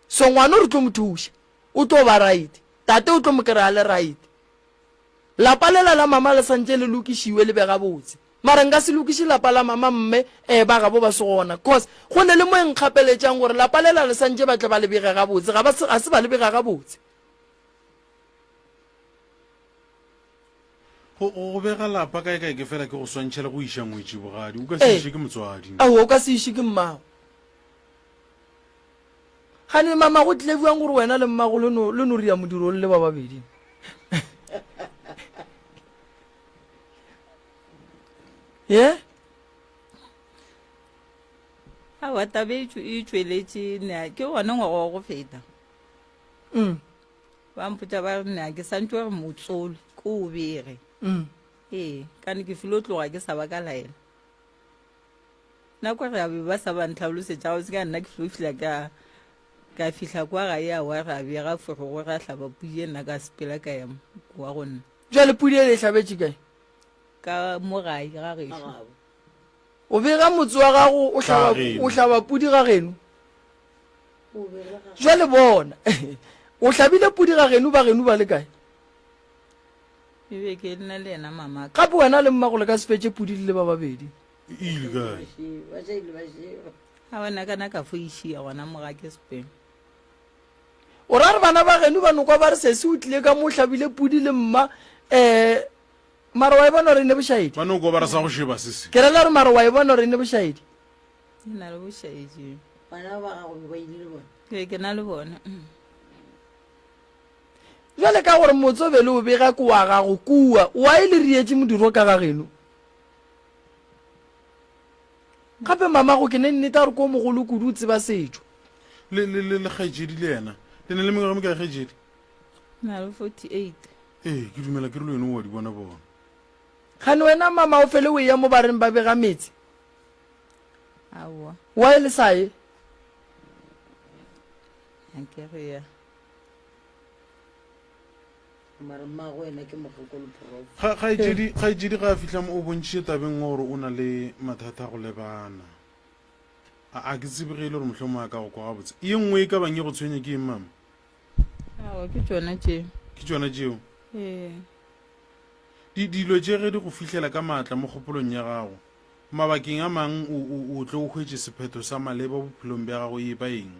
[SPEAKER 4] So ngwana o re tlo mo thuša, o tlo ba right. Tate o tlo mo kry-a le right. Lapa lela la mama le santše le lokišiwe le be gabotse. Mara nka se lokiše lapa la mama mme eh ba gabo ba se gona cos go ne le mo e nkgapeletšang gore lapa lela le santše ba tle ba le bege gabotse ga ba se ga se ba le bega gabotse.
[SPEAKER 3] Go, go, go bega lapa kae kae ke fela ke go swantšha le go iša ngwetši bogadi. O ka se
[SPEAKER 4] Ee.
[SPEAKER 3] iše ke motswadi.
[SPEAKER 4] Aowa o ka se iše ke mmago. Gane mama go tlile bjang gore wena le mmago le no le no ria modiro le le ba babedi? Ye?
[SPEAKER 5] Aowa taba e e tšweletše ne ke gona ngwaga wa go feta.
[SPEAKER 4] Mm.
[SPEAKER 5] Ba mpotša ba re ne ke santše gore motsolo ke o bege.
[SPEAKER 4] Mm.
[SPEAKER 5] Ee, kane ke filo tloga ke sa ba ka laela. Nako re a be ba sa ba ntlhalosetša gabotse ka nna ke filo fihla ka ka fihla kwa gae aowa ra bega forogo ra hlaba pudi e nna ka sepela ka ya kwa go nna.
[SPEAKER 4] Bjale pudi e le e hlabetše kae?
[SPEAKER 5] Ka mo gae ga gešo.
[SPEAKER 4] O bega motse wa gago o hlaba, o hlaba pudi ga geno. Jwale bona, o hlabile pudi ga geno, ba geno ba le kae?
[SPEAKER 5] E be ke nna le yena mamaka.
[SPEAKER 4] Gape wena le mmago le ka se fetše pudi le le ba babedi.
[SPEAKER 3] E ile kae?
[SPEAKER 5] A wena kana ka fo išia gona mo ga ke sepeng.
[SPEAKER 4] O ra re bana ba geno ba nokwa ba re sesi o tlile ka mo o hlabile pudi le mma um Mara wa e bona gore e ne bošaedi?
[SPEAKER 3] Ba no kwa ba re sa go sheba se se.
[SPEAKER 4] Ke rela gore mara wa e bona gore e ne bošaedi?
[SPEAKER 5] E na le bošaedi.
[SPEAKER 6] Bana ba gago be ba ile le bona?
[SPEAKER 5] Ee, ke na le bona.
[SPEAKER 4] Bjale ka gore motse o be le o bega ke wa gago kua, wa e le rietše modiro ka ga geno? Gape mamago ke ne nnete a gore ke o mogolo kudu o tseba setšo.
[SPEAKER 3] Le, le, le, le kgaetšedi le yena. Le na le mengwaga e mekae kgaetšedi?
[SPEAKER 5] Na le 48.
[SPEAKER 3] Ee, ke dumela ke rile wena o a di bona bona.
[SPEAKER 4] Kgane wena mama o fele o eya mo bareng ba bega metse?
[SPEAKER 5] Aowa.
[SPEAKER 4] Why le sa ye?
[SPEAKER 5] A ke re ya.
[SPEAKER 6] Mara mmago wena ke mokgekolo prof.
[SPEAKER 3] Ga, kgaetšedi, kgaetšedi ga a fihla mo o bontšhitše tabeng gore o na le mathata a go lebana. A, a ke tsebe ge e le gore mohlomongwe a ka go kwa gabotse. Ye nngwe e ka bang e go tshwenya ke eng mama?
[SPEAKER 5] Aowa, ke tšona tše.
[SPEAKER 3] Ke tšona tšeo?
[SPEAKER 5] Ee.
[SPEAKER 3] Di, dilo tše ge di go fihlela ka maatla mo kgopolong ya gago, mabakeng a mang o, o, o tlo o hwetše sephetho sa maleba bophelong bja gago e ba eng?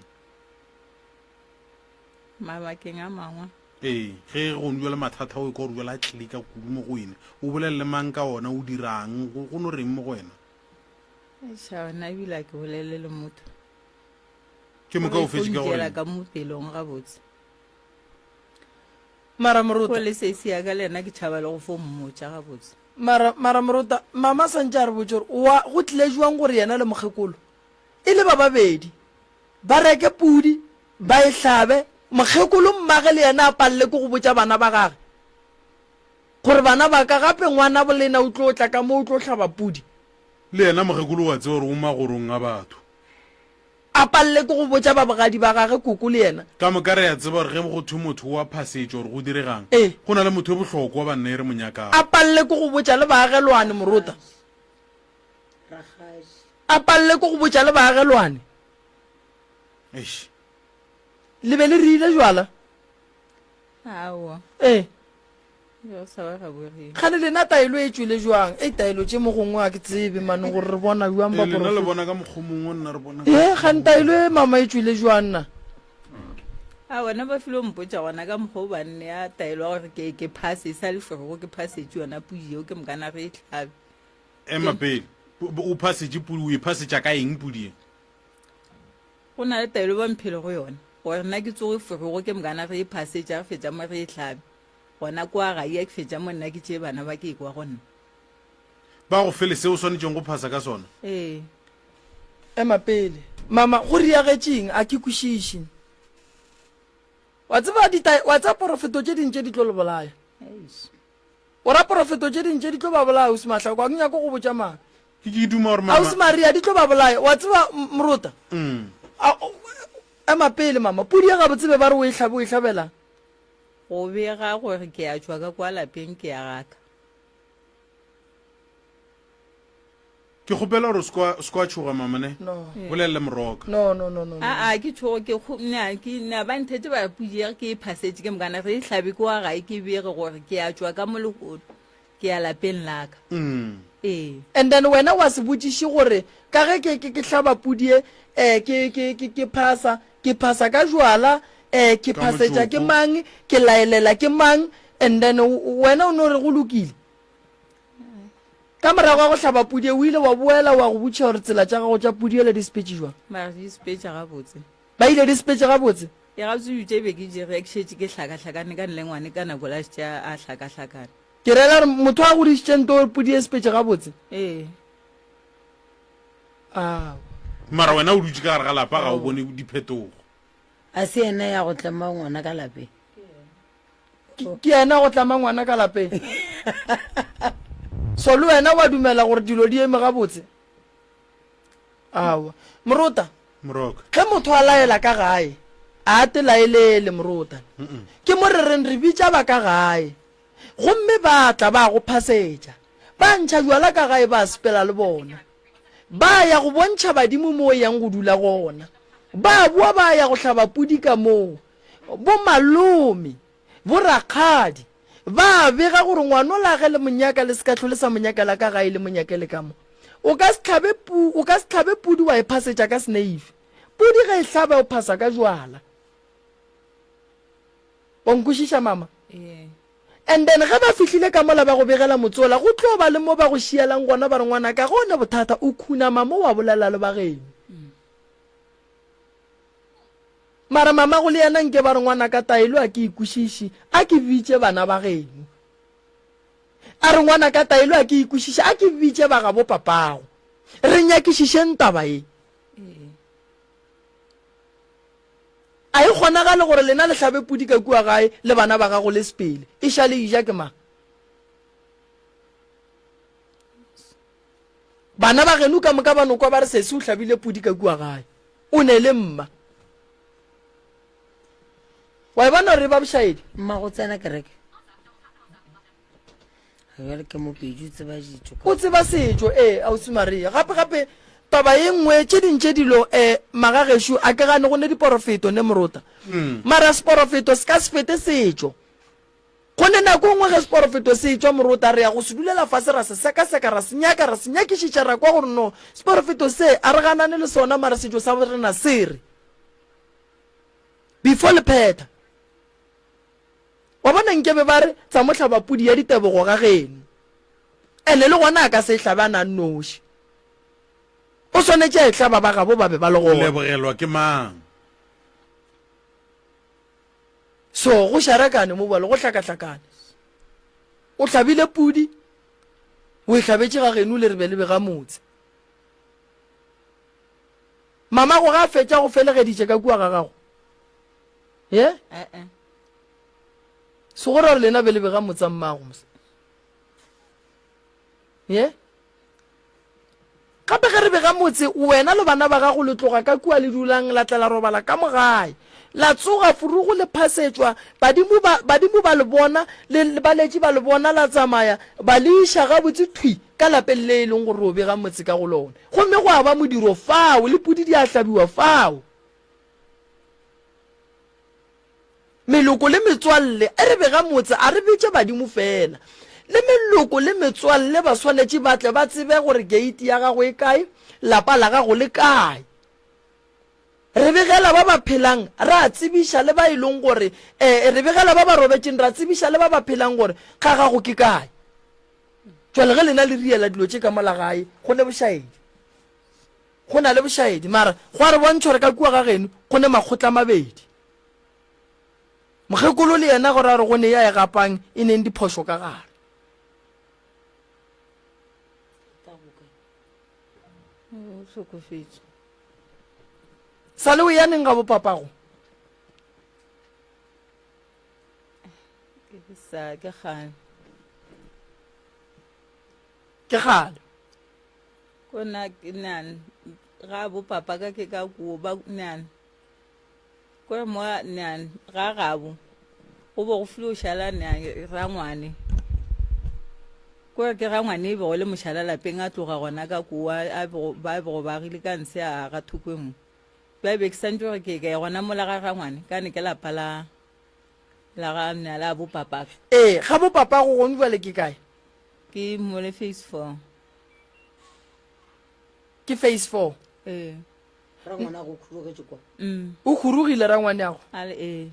[SPEAKER 5] Mabakeng a mangwe.
[SPEAKER 3] Ee, ge go bjale mathata o ekwa gore bjale a tlile ka kudu mo go wena, o bolele le mang ka ona, o dirang, go, go no reng mo go wena?
[SPEAKER 5] Eish, nna ebile a ke bolele le motho.
[SPEAKER 3] Ke moka o fetše ka gore
[SPEAKER 5] ka mo pelong gabotse.
[SPEAKER 4] Mara Morota.
[SPEAKER 5] Go le sesi ya ka le yena ke tšhaba le go fo mmotša gabotse.
[SPEAKER 4] Mara, mara Morota, mama santše a re botše gore wa go tlile jwang gore yena le mokgekolo e le ba babedi ba reke pudi ba e hlabe, mokgekolo mmage le yena a palele ke go botša bana ba gage gore bana ba ka gape ngwana bolena o tlo tla ka mo o tlo hlaba pudi.
[SPEAKER 3] Le yena mokgekolo wa tseba gore o magorong a batho.
[SPEAKER 4] A palele ke go botša ba bogadi ba gage koko le yena.
[SPEAKER 3] Ka moka re a tseba gore ge go thwe motho o a phasetšwa gore go diregang,
[SPEAKER 4] Ee.
[SPEAKER 3] go na le motho yo bohlokwa banna e re mo nyakago.
[SPEAKER 4] A palele ke go botša le baagelwane morota. A palele ke go botša le baagelwane.
[SPEAKER 3] Eish.
[SPEAKER 4] Le be le rile jwala?
[SPEAKER 5] Aowa.
[SPEAKER 4] Ee.
[SPEAKER 5] Kgane
[SPEAKER 4] Kgane lena taelo e tšwele jwang? Ei taelo tše mo gongwe a ke tsebe mane gore re bona jwang
[SPEAKER 3] Ee, lena le
[SPEAKER 4] baporofeta.
[SPEAKER 3] bona ka mokgwa o mongwe nna re bona ka
[SPEAKER 4] Ee,
[SPEAKER 3] mokgwa o
[SPEAKER 4] kgane
[SPEAKER 3] mongwe.
[SPEAKER 4] taelo e mama e tšwele jwang na?
[SPEAKER 5] A bona ba file mpotša gona ka mokgwa o ba nnea taelo ya gore ke ke phase e sa le forogo ke phasetše yona pudi yeo ke mokana re e hlabe.
[SPEAKER 3] Ema pele. O phasetše pudi, o e phasetša ka eng pudi e?
[SPEAKER 5] Go na le taelo ba mphele go yona gore nna ke tsoge forogo ke mokana re e phasetša re fetša mo re e hlabe. Gona kwa gae a ke fetša mo nna ke tšee bana ba ke ekwa go nna.
[SPEAKER 3] Ba go fele se o swanetšeng go phasa ka sona.
[SPEAKER 5] Ee.
[SPEAKER 4] Ema pele. Mama, go riagetše eng? A ke kwešiše. Wa tseba dita, wa tseba porofeto tše ding tše di tlo le bolaya.
[SPEAKER 5] Eish.
[SPEAKER 4] O ra porofeto tše ding tše di tlo ba bolaya, Ausi Mahlako. A ke nyake go botša maaka.
[SPEAKER 3] Ke ke duma gore mama.
[SPEAKER 4] Ausi Maria, di tlo ba bolaya. Wa tseba, Morota?
[SPEAKER 3] Mm.
[SPEAKER 4] A, o, ema pele, mama. Pudi ya gabotse be ba re o e hlabe, o e hlabelang?
[SPEAKER 5] Go bega gore ke a tšwa ka kwa lapeng ke ya gaka.
[SPEAKER 3] Ke kgopela gore o se kwa, se kwa tšhoga mama ne.
[SPEAKER 4] No.
[SPEAKER 3] Bolelele moroka.
[SPEAKER 4] No, no, no, no, no.
[SPEAKER 5] Aa ke tšhogo ke kgo, na ke na ba nthete ba re pudi ya ke e phasetše ke mokana re e hlabe ke wa gae ke bege gore ke a tšwa ka mo lehono ke ya lapeng la ka.
[SPEAKER 3] Mm.
[SPEAKER 5] Ee.
[SPEAKER 4] And then wena wa se botšiše gore ka ge ke, ke, ke hlaba pudi ye, eh, ke, ke, ke, ke phasa, Ke phasa ka jwala, eh, ke
[SPEAKER 3] Ka
[SPEAKER 4] phasetša ke
[SPEAKER 3] motšoko.
[SPEAKER 4] mang, ke laelela ke mang, and then wena o no re go lokile. Ka morago ga go hlaba pudi o ile wa boela wa go botšiša gore tsela tša gago tša pudi ele di sepetše jwang.
[SPEAKER 5] Mara di sepetše gabotse.
[SPEAKER 4] Ba ile di sepetše gabotse?
[SPEAKER 5] E gabotse dilo tše be ke di dira ke šetše ke hlakahlakane ka nle ngwane ka nako la šetše a hlakahlakane.
[SPEAKER 4] Ke rela gore motho a godišitše nto gore pudi e sepetše gabotse.
[SPEAKER 5] Ee.
[SPEAKER 4] Aowa.
[SPEAKER 3] Mara wena o dutše ka gare ga lapa ga o bone diphetogo.
[SPEAKER 6] A se yena ya go tlema ngwana ka lapeng?
[SPEAKER 4] Ke yena go tlama ngwana ka lapeng. So le wena wa dumela gore dilo di eme gabotse? Aowa. Morota.
[SPEAKER 3] Moroka.
[SPEAKER 4] Ge motho a laela ka gae, a te laelele morota. Ke mo re reng re bitša ba ka gae. Gomme ba tla ba go phasetša. Ba ntšha jwala ka gae ba sepela le bona. Ba ya go bontšha badimo mo o yang go dula gona. Ba boa ba ya go hlaba pudi ka moo. Bomalome, borakgadi, ba bega gore ngwanola ge le mo nyaka le se ka hlole sa mo nyakela ka gae le mo nyakele ka mo. O ka se hlabe pu, o ka se hlabe pudi wa e phasetša ka seneifi. Pudi ge e hlaba o phasa ka jwala. Wa nkwešiša mama?
[SPEAKER 5] Ee.
[SPEAKER 4] And then ge ba fihlile ka mola ba go begela motsola, go tlo ba le mo ba go šielang gona ba re ngwanaka ge o ne bothata o khunama mo wa bolela le ba geno. Mara mamago le yena nke ba re ngwanaka taelo a ke e kwešiše, a ke bitše bana ba geno. A re ngwanaka taelo a ke e kwešiše, a ke bitše ba gabo papago. Re nyakišišeng taba ye. A e kgonagale gore lena le hlabe pudi ka kua gae le bana ba gago le sepele, e šale e ja ke mang? Bana ba geno ka moka ba no kwa ba re sesi o hlabile pudi ka kua gae. O ne le mma. Wa e bona gore e ba bošaedi?
[SPEAKER 6] Mma go tsena kereke. Bjale ke mopedi o tseba ditšo.
[SPEAKER 4] O tseba setšo ee ausi Maria. Gape gape taba ye nngwe tše ding tše dilo um magagešo a ke gane go ne diporofeto ne morota. Mara seporofeto se ka se fete setšo. Go ne nako e nngwe ge seporofeto se etšwa morota re ya go se dulela fase ra se sekaseka ra se nyaka ra se nyakišiša ra kwa gore no seporofeto se a re ganane le sona mara setšo sa rena se re before le phetha. Wa bona nke be ba re tsa mo hlaba pudi ya ditebogo ga geno. Ene le gona a ka se e hlabe a na nnoši. O swanetše a e hlaba ba gabo ba be ba le gona.
[SPEAKER 3] Lebogelwa ke mang?
[SPEAKER 4] So go šarakane mo bjalo, go hlakahlakane. O hlabile pudi, o e hlabetše ga geno le re be le be ga motse. Mamago ga a fetša go felegeditše ka kua ga gago. Ye?
[SPEAKER 5] Eh-eh.
[SPEAKER 4] Se go ra gore lena be le be ga motsa mmago mos. Ye? Gape ge re bega motse, wena le bana ba gago le tloga ka kua le dulang la tla la robala ka mo gae. La tsoga furugo le phasetšwa, badimo ba, badimo ba le bona, le, baletši ba le bona la tsamaya, ba le iša gabotse thwi ka lapeng le e leng gore o bega motse ka go lona. Gomme gwa ba modiro fao, le pudi di a hlabiwa fao. Meloko le metswalle, e re bega motse, a re bitše badimo fela. Le meloko le metswalle ba swanetše ba tle ba tsebe gore keiti ya gago e kae, lapa la gago le kae. Re begela ba ba phelang, ra tsebiša le ba e leng gore, e, re begela ba ba robetšeng, ra tsebiša le ba ba phelang gore ga gago ke kae. Jwale ge lena le riela dilo tše ka mola gae, go ne bošaedi. Go na le bošaedi, mara go a re bontšha gore ka kua ga geno go ne makgotla a mabedi. Mokgekolo le yena gore a re go ne ya e gapang e neng diphošo ka gare.
[SPEAKER 5] O hlokofetše.
[SPEAKER 4] Sa le o ya neng ga bopapago?
[SPEAKER 5] Ke sa ke kgale.
[SPEAKER 4] Ke kgale.
[SPEAKER 5] Ko na ke nan ga bo papa ka ke ka kuo ba nan ko mo nan ga gabo go bo go filo šala nan rangwane ko ke rangwane e bego le mošala lapeng a tloga gona ka kuo a bego ba bego ba agile ka ntshe a ga thoko e nngwe bjale be ke santse gore ke ka ya gona mola ga rangwane ka ne ke lapa la la ga nna la bo papa
[SPEAKER 4] Ee, ga bo papago gone bjale ke kae?
[SPEAKER 5] Ke mole phase 4.
[SPEAKER 4] Ke phase 4.
[SPEAKER 5] Ee.
[SPEAKER 6] Rangwana go khurugetše kwa.
[SPEAKER 5] Mm.
[SPEAKER 4] O khurugile rangwane ago.
[SPEAKER 5] Ale ee.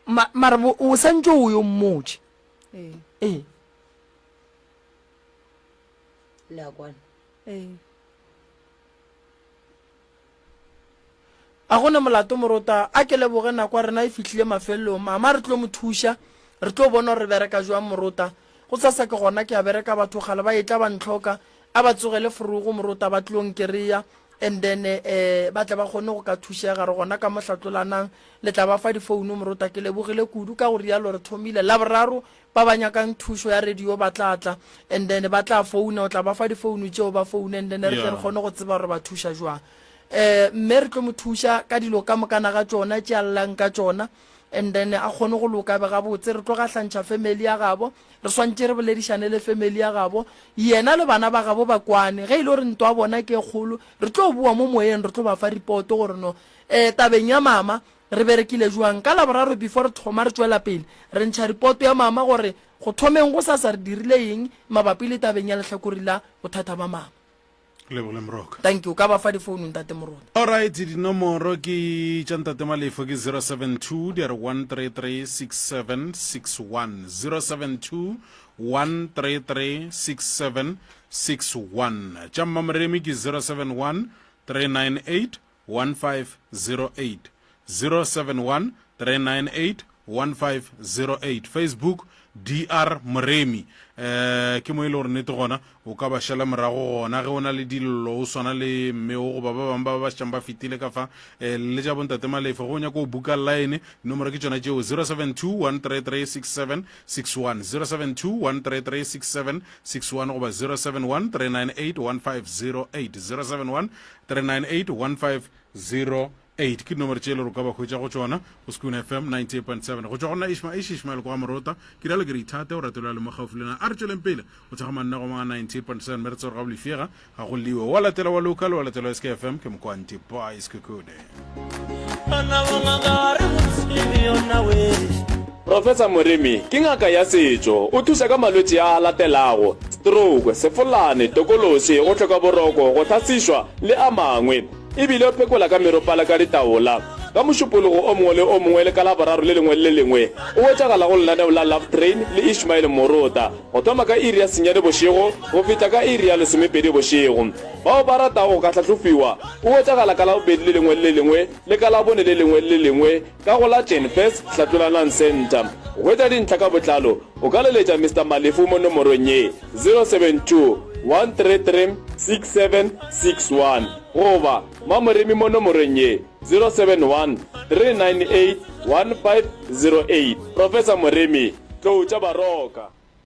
[SPEAKER 4] Ma, mara bo, o santše o yo mmotše.
[SPEAKER 5] Ee.
[SPEAKER 4] Ee.
[SPEAKER 6] Le a kwana.
[SPEAKER 5] Ee.
[SPEAKER 4] A go na molato morota, a ke leboge nako ya rena e fihlile mafelelong. Mama re tlo mo thuša, re tlo bona gore re bereka jwang morota. Go sasa ke gona ke a bereka batho kgale ba etla ba ntlhoka, a ba tsogele forogo morota ba tlo nkereya. And then eh ba tle ba kgone go ka thušega. Re gona ka mo Hlatlolanang, le tla ba fa difounu morota. Ke lebogile kudu ka go rialo. Re thomile Laboraro, ba ba nyakang thušo ya radio ba tla tla and then ba tla founa, o tla ba fa difounu tšeo ba foune and then re tle re kgone go tseba gore ba thuša jwang. Eh mme re tlo mo thuša ka dilo ka mokana ga tšona tše a llang ka tšona and then a kgone go loka be gabotse. Re tlo gahlantšha family ya gabo. Re swantše re boledišane le family ya gabo, yena le bana ba gabo ba kwane. Ge e le gore ntwa ya bona ke e kgolo, re tlo boa mo moyeng re tlo ba fa report gore no eh tabeng ya mama re berekile jwang. Ka Laboraro before re thoma re tšwela pele, re ntšha report ya mama gore go thomeng gosasa re dirile eng mabapi le tabeng ya lehlakore la bothata ba mama.
[SPEAKER 3] Lebogile Moroka.
[SPEAKER 4] Thank you. O ka ba fa difounu Ntate Morota.
[SPEAKER 3] Alright, dinomoro ke tša Ntate Malefo ke 072 di re 1336761 072 1336761 tša Mmamoremi ke 071 398 1508 071 398 1508 Facebook DR Moremi eh ke mo e le gore nnete gona o ka ba šala morago gona ge o na le dillo o swana le mme o goba ba bangwe ba ba šetšang ba fetile ka fa eh le tša bontate Malefe go nyaka o buka line nomoro ke tšona tšeo 072 133 6761 072 133 6761 goba 071 398 1508 071 398 1508 ke dinomoro tše e le gore o ka ba hwetša go tšona go Skoon FM 98.7. Go tšwa go nna Ishma Ish Ishmael kwa Morota, ke rialo ke re ithate o rate le le mo gaufi le nna. A re tšweleng pele go thekga mannego a 98.7 mme re tsebe gore ga bolefega ga go liwe. Wa latela wa local wa latela wa SKFM ke Mokwanti Boys Khukhune.
[SPEAKER 2] Professor Moremi ke ngaka ya setšo. O thuša ka malwetši a a latelago, stroke, sefolane, tokološi, go hloka boroko, go hlasišwa le a mangwe. E bile o phekola ka meropala ka ditaola. Ka Mošupologo o mongwe le o mongwe le ka Laboraro le lengwe le le lengwe o hwetšagala go lenaneo la Love Train le Ishmael Morota go thoma ka iri ya senyane bošego go fihla ka iri ya lesomepedi bošego. Bao ba ratago go ka hlahlofiwa o hwetšagala ka Labobedi le lengwe le le lengwe le ka Labone le lengwe le le lengwe Ka go la Genfest Hlatlolanang Centre. Go hwetša dintlha ka botlalo, o ka leletša Mister Malefu mo nomorong ye, 072 133 6761 goba Mamoremi mo nomorong ye, 071 398 1508. Professor Moremi, Tlou tša Baroka.